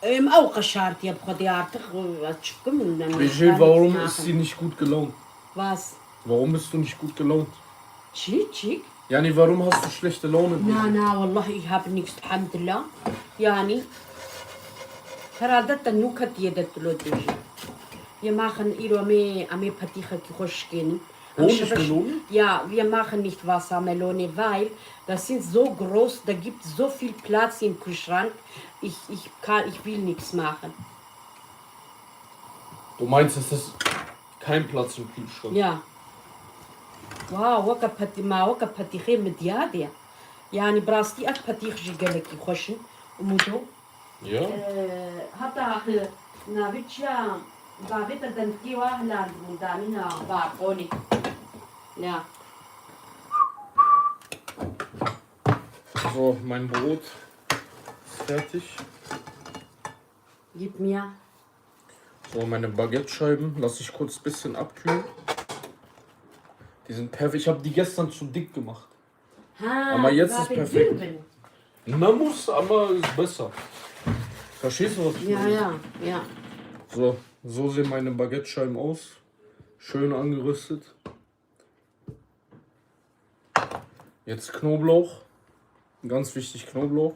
Em ew qeşartiye bi Xwedê artık, ez çi bikim? Bêjê, warum ist sie nicht gut gelaunt? Was? Warum bist du nicht gut gelaunt? Çi? Çi? Yani, warum hast du schlechte Laune? Na, na, wallahi, ich habe nichts, elhamdülillah. Yani, herhalde te nû ketiye de tu lo dibêjî. Wir machen îro em ê, em ê petîxekî xwe şikênin. Am Honigmelone? şebeş-, ja, wir machen nicht Wassermelone, weil das sind so groß, da gibt so viel Platz im Kühlschrank. Ich, ich kann, ich will nichts machen. Du meinst, es ist kein Platz im Kühlschrank? Ja. Wow, weke petî-, ma weke petîxê midyadê. Yani bi rastî ev petîx jî gelekî xweş in. Umudo. Ja. Ee, heta, e, navê çiya bavê te dendikê wa hilandibûn danîna balkonê. Ya. So, mein Brot ist fertig. Gib mir. So, meine Baguette-Scheiben lasse ich kurz bisschen abkühlen. Die sind perfekt. Ich habe die gestern zu dick gemacht. Ha, Aber jetzt ist bavê perfekt. Dün bin. Na, muss, aber ist besser. Verstehst du, was ich Ja, meine? ja, ja. So, so sehen meine Baguette-Scheiben aus. Schön angeröstet. Jetzt Knoblauch. Ganz wichtig, Knoblauch.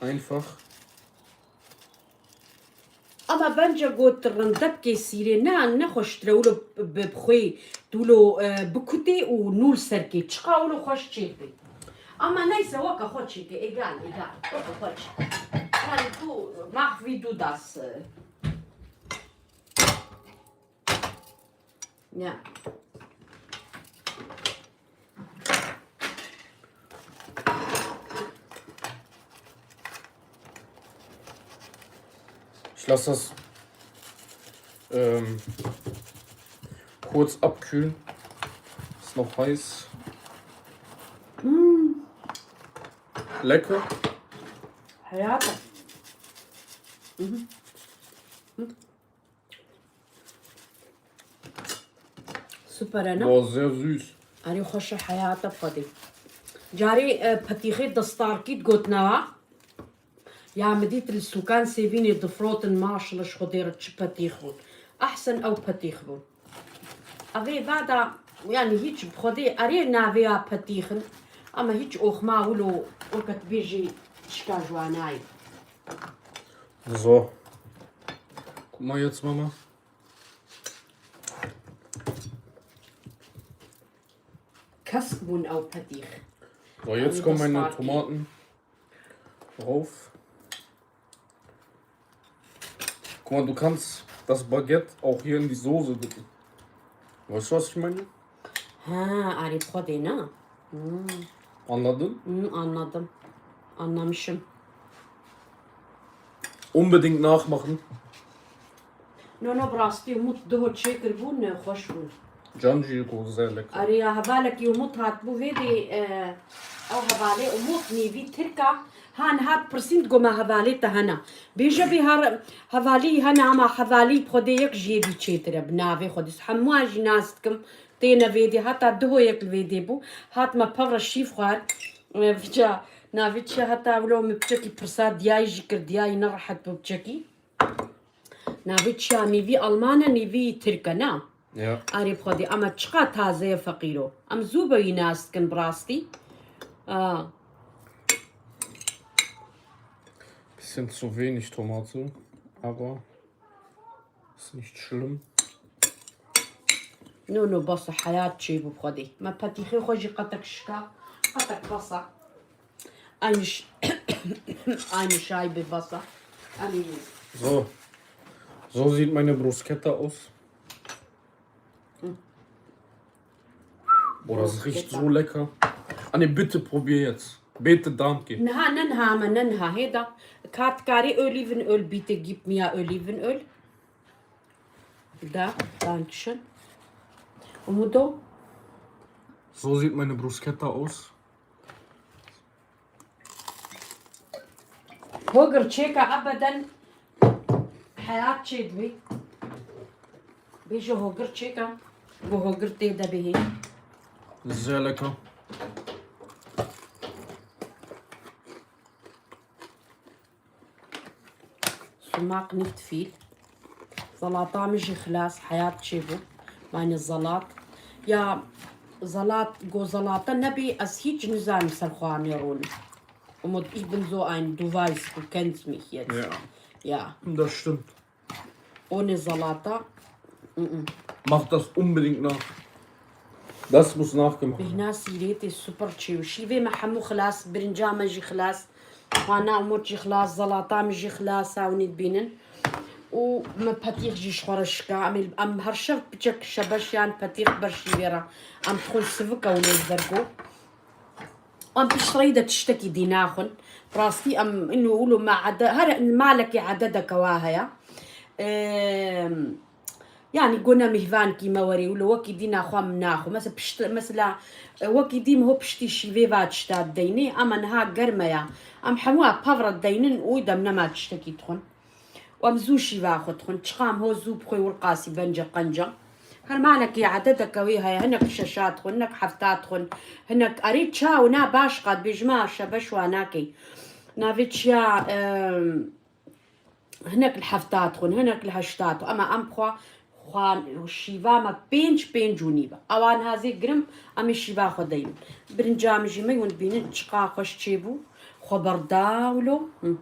Einfach. Ama bence got rindepkê sîrê ne, ne xweştir e, wilo bi, bi xwê, tu wilo, e, bikutê û nûl serkê. Çiqa wilo xweş çêkê. Ama neyse, weke xwe çêkê, egal, egal. Weke xwe çêkê. Yani tu mach wie du das, e, Ja. Ich lasse das, ähm, kurz abkühlen. Ist noch heiß. Lecker. Hayatım. Mhm. Super, ne? Boah, sehr süß. Erê xweş e, heyata xwedê. Carê e, petîxê destarkî digotina. Ya min dît li sûkan sêvînê difrotin, maşallah ji Xwedê re çi petîx bûn. Ehsen ew petîx bûn. Evê vada, yani hiç bi Xwedê erê navê ya petîxin, ama hiç oxma wilo weke tu bêjî tişka ji wa nayê. So. Guck mal jetzt, Mama. Kesk bûn ew petîx. So, jetzt kommen meine Tomaten drauf. Guck mal, du kannst das Baguette auch hier in die Soße dippen. Weißt du, was ich meine? Ha, erê bi Xwedê ne? Hmm, Anladın? hmm, anladım. Anlamışım. Unbedingt nachmachen. No, no, bi rastî Umut duho çêkiribûn, xweş bûn. Can Cigo, sehr lecker. Erê ya hevalekî Umut hatibû vê dê, e, ew hevalê Umut nêvî Tirka, han hat pirsîn digo me hevalê te hena. Bêje bê har hevalî hena ama hevalî bi Xwedê yek ji yê dî çêtir e, bi navê Xwedê. Hemû an jî nas dikim. Têne vê dê, heta duho yek li vê dê bû. Hat me pevre şîv xwar. E, vica, navê çi ye? Heta wilo min piçekî pirsa diyayî jî kir, diyayî nerehet bû piçekî. Navê çi ya? Nîvî Alman e, nîvî Tirk e, na? Ja. Arê bi Xwedê, ama çiqa taze ye feqîro. Em zû be wî nas dikin bi rastî. A. Bisschen zu wenig Tomate, aber ist nicht schlimm. No, no, bas e, heyat çêbû bi Xwedê. Me petîxê xwe jî qetek şika, qetek bas e. Aynı ş-, aynı şey bir bas e. Em So. So sieht meine Bruschetta aus. Boah, das riecht so lecker. Anne, bitte probier jetzt. Bitte, danke. Niha, ne niha, me ne niha. Hêda, ka dikarî Olivenöl bitte, gib mir Olivenöl. Da, dankeschön. Umudo. So sieht meine Bruschetta aus. Hogir çêka ebeden heyat çêdibî. Bêje hogir çêka, bu hogir tê de bihî. Sehr lecker. Sumak nicht viel. Zalata min jî xilas, heyat çêbû. Meine Zalat. Ya, Zalat, go Zalata nebî, ez hiç nizanim ser xwe amê ronim. Umut, ich bin so ein, du weißt, du kennst mich jetzt. Ja. Ja. Das stimmt. Ohne Zalata. Mm-mm. Mach das unbedingt nach. Das muss nachgemacht werden. Bêhna sîrê tê super çêbû. Şîvê me hemû xilas, birinca me jî xilas. Xwana Umut jî xilas, Zalata min jî xilas, ew nî dibînin. Û me petîx jî ji xwe re şika. Em ê, em her şev piçek şebeş yan petîx ber şîvê re. Em dixwin sivik ew lê ji ber ku. Em pişt reyî de tiştekî dî naxwin. Rastî em ino wilo me ede-, her malekê ededeke wa heye. Em, Yani gona mîhvankî me werê wilo wekî dî naxwe min naxwe. Mesela pişt, mesela, e, wekî dî min ho piştî şîvê va tişta dideynê, ama niha germe ya. Em hemû a pevre dideynin û dem nema tiştekî dixwin. Û em zû şîva xwe dixwin. Çiqa em ho zû bi xwe wir qasî bence qenca. Her malekî ededeke wê heye, hinek şeşa dixwin, hinek hefta dixwin, hinek erê çaw na baş qat bêjima şebeş wa nakey. Navê çiya, em, Hinek li hefta dixwin, hinek li heşta dixwin. Ema em xwe, xwe şîva me pênc, pênc û nîv e. Ewan hazê girim, em ê şîva xwe deyin. Birinca min jî me hûn dibînin çiqa xweş çêbû. Xwe berda wilo. Hı.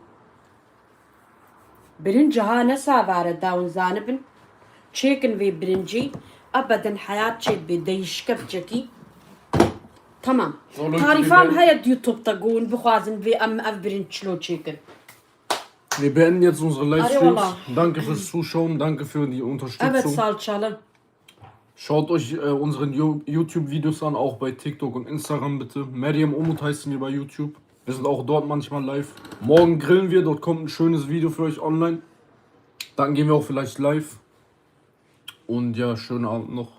Birinca ha ne savare da hûn zanibin. Çêkin vê birincî. Ebeden heyat çêdibe, deyişke biçekî. Tamam. Tarîfan heye di YouTube de ku hûn bixwazin vê em ev birinc çilo çêkin. Wir beenden jetzt unsere Livestreams. Danke fürs Zuschauen, danke für die Unterstützung. Evet, sağ ol, Çalın. Schaut euch äh, unseren You- YouTube-Videos an, auch bei TikTok und Instagram bitte. Meryem Umut heißen wir bei YouTube. Wir sind auch dort manchmal live. Morgen grillen wir, dort kommt ein schönes Video für euch online. Dann gehen wir auch vielleicht live. Und ja, schönen Abend noch.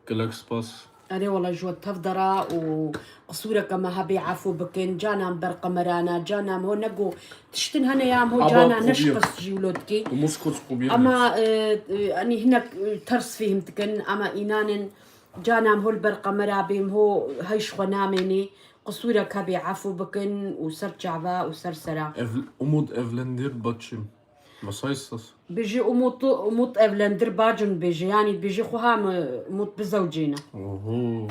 Gelek spas. Erê wala ji we tev dera û qisûreke me hebê efû bikin. Cana em ber qemerana, cana em ho nego tiştin hene ya em ho cana neşqist jî wilo dikê. Ama e, e, enî hinek e, ters fêhm dikin, ama înanin cana em ho li ber qemera bê, em ho heyş xwe namênê. Qisûrek hebê efû bikin û ser çava û ser sera. Ev, Umut evlendir bacım. Was heißt das? Bêjî Umut, Umut evlendir bacım bêjî. Yanî bêjî xwe ha mi Umut bizewcêne. Oho.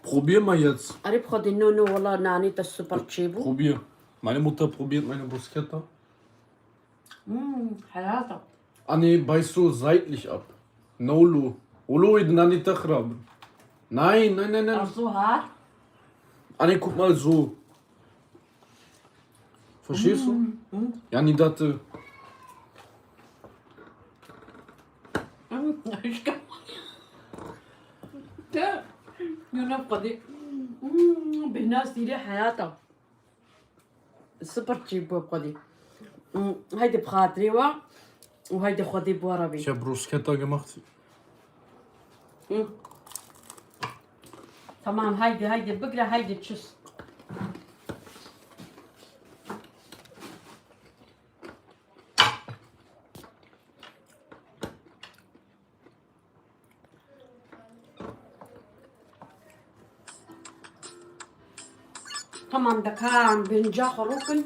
Probier mal jetzt. Erê bi Xwedê no no wala nanê te super çêbû. Probier. Meine Mutter probiert meine Bruschetta. Hmm, heyata. Anne, beiß so seitlich ab. No lo. Olo id nani taxrab. Nein, nein, nein, nein. Arzu har. Anne, guck mal so. Verstehst du? Hmm, hmm, Yani datte. hmm, aşkım. Te, Yunus Xwedê. Hmm, bêhna sîrê heyata. Super çêbû Xwedê. Hmm, haydi bi xatirê we û haydi Xwedê bi we re bê. Ich habe Bruschetta gemacht. Hı. Tamam, haydi, haydi, bigre, haydi, tschüss. Tamam, de kan binca xwe rokin.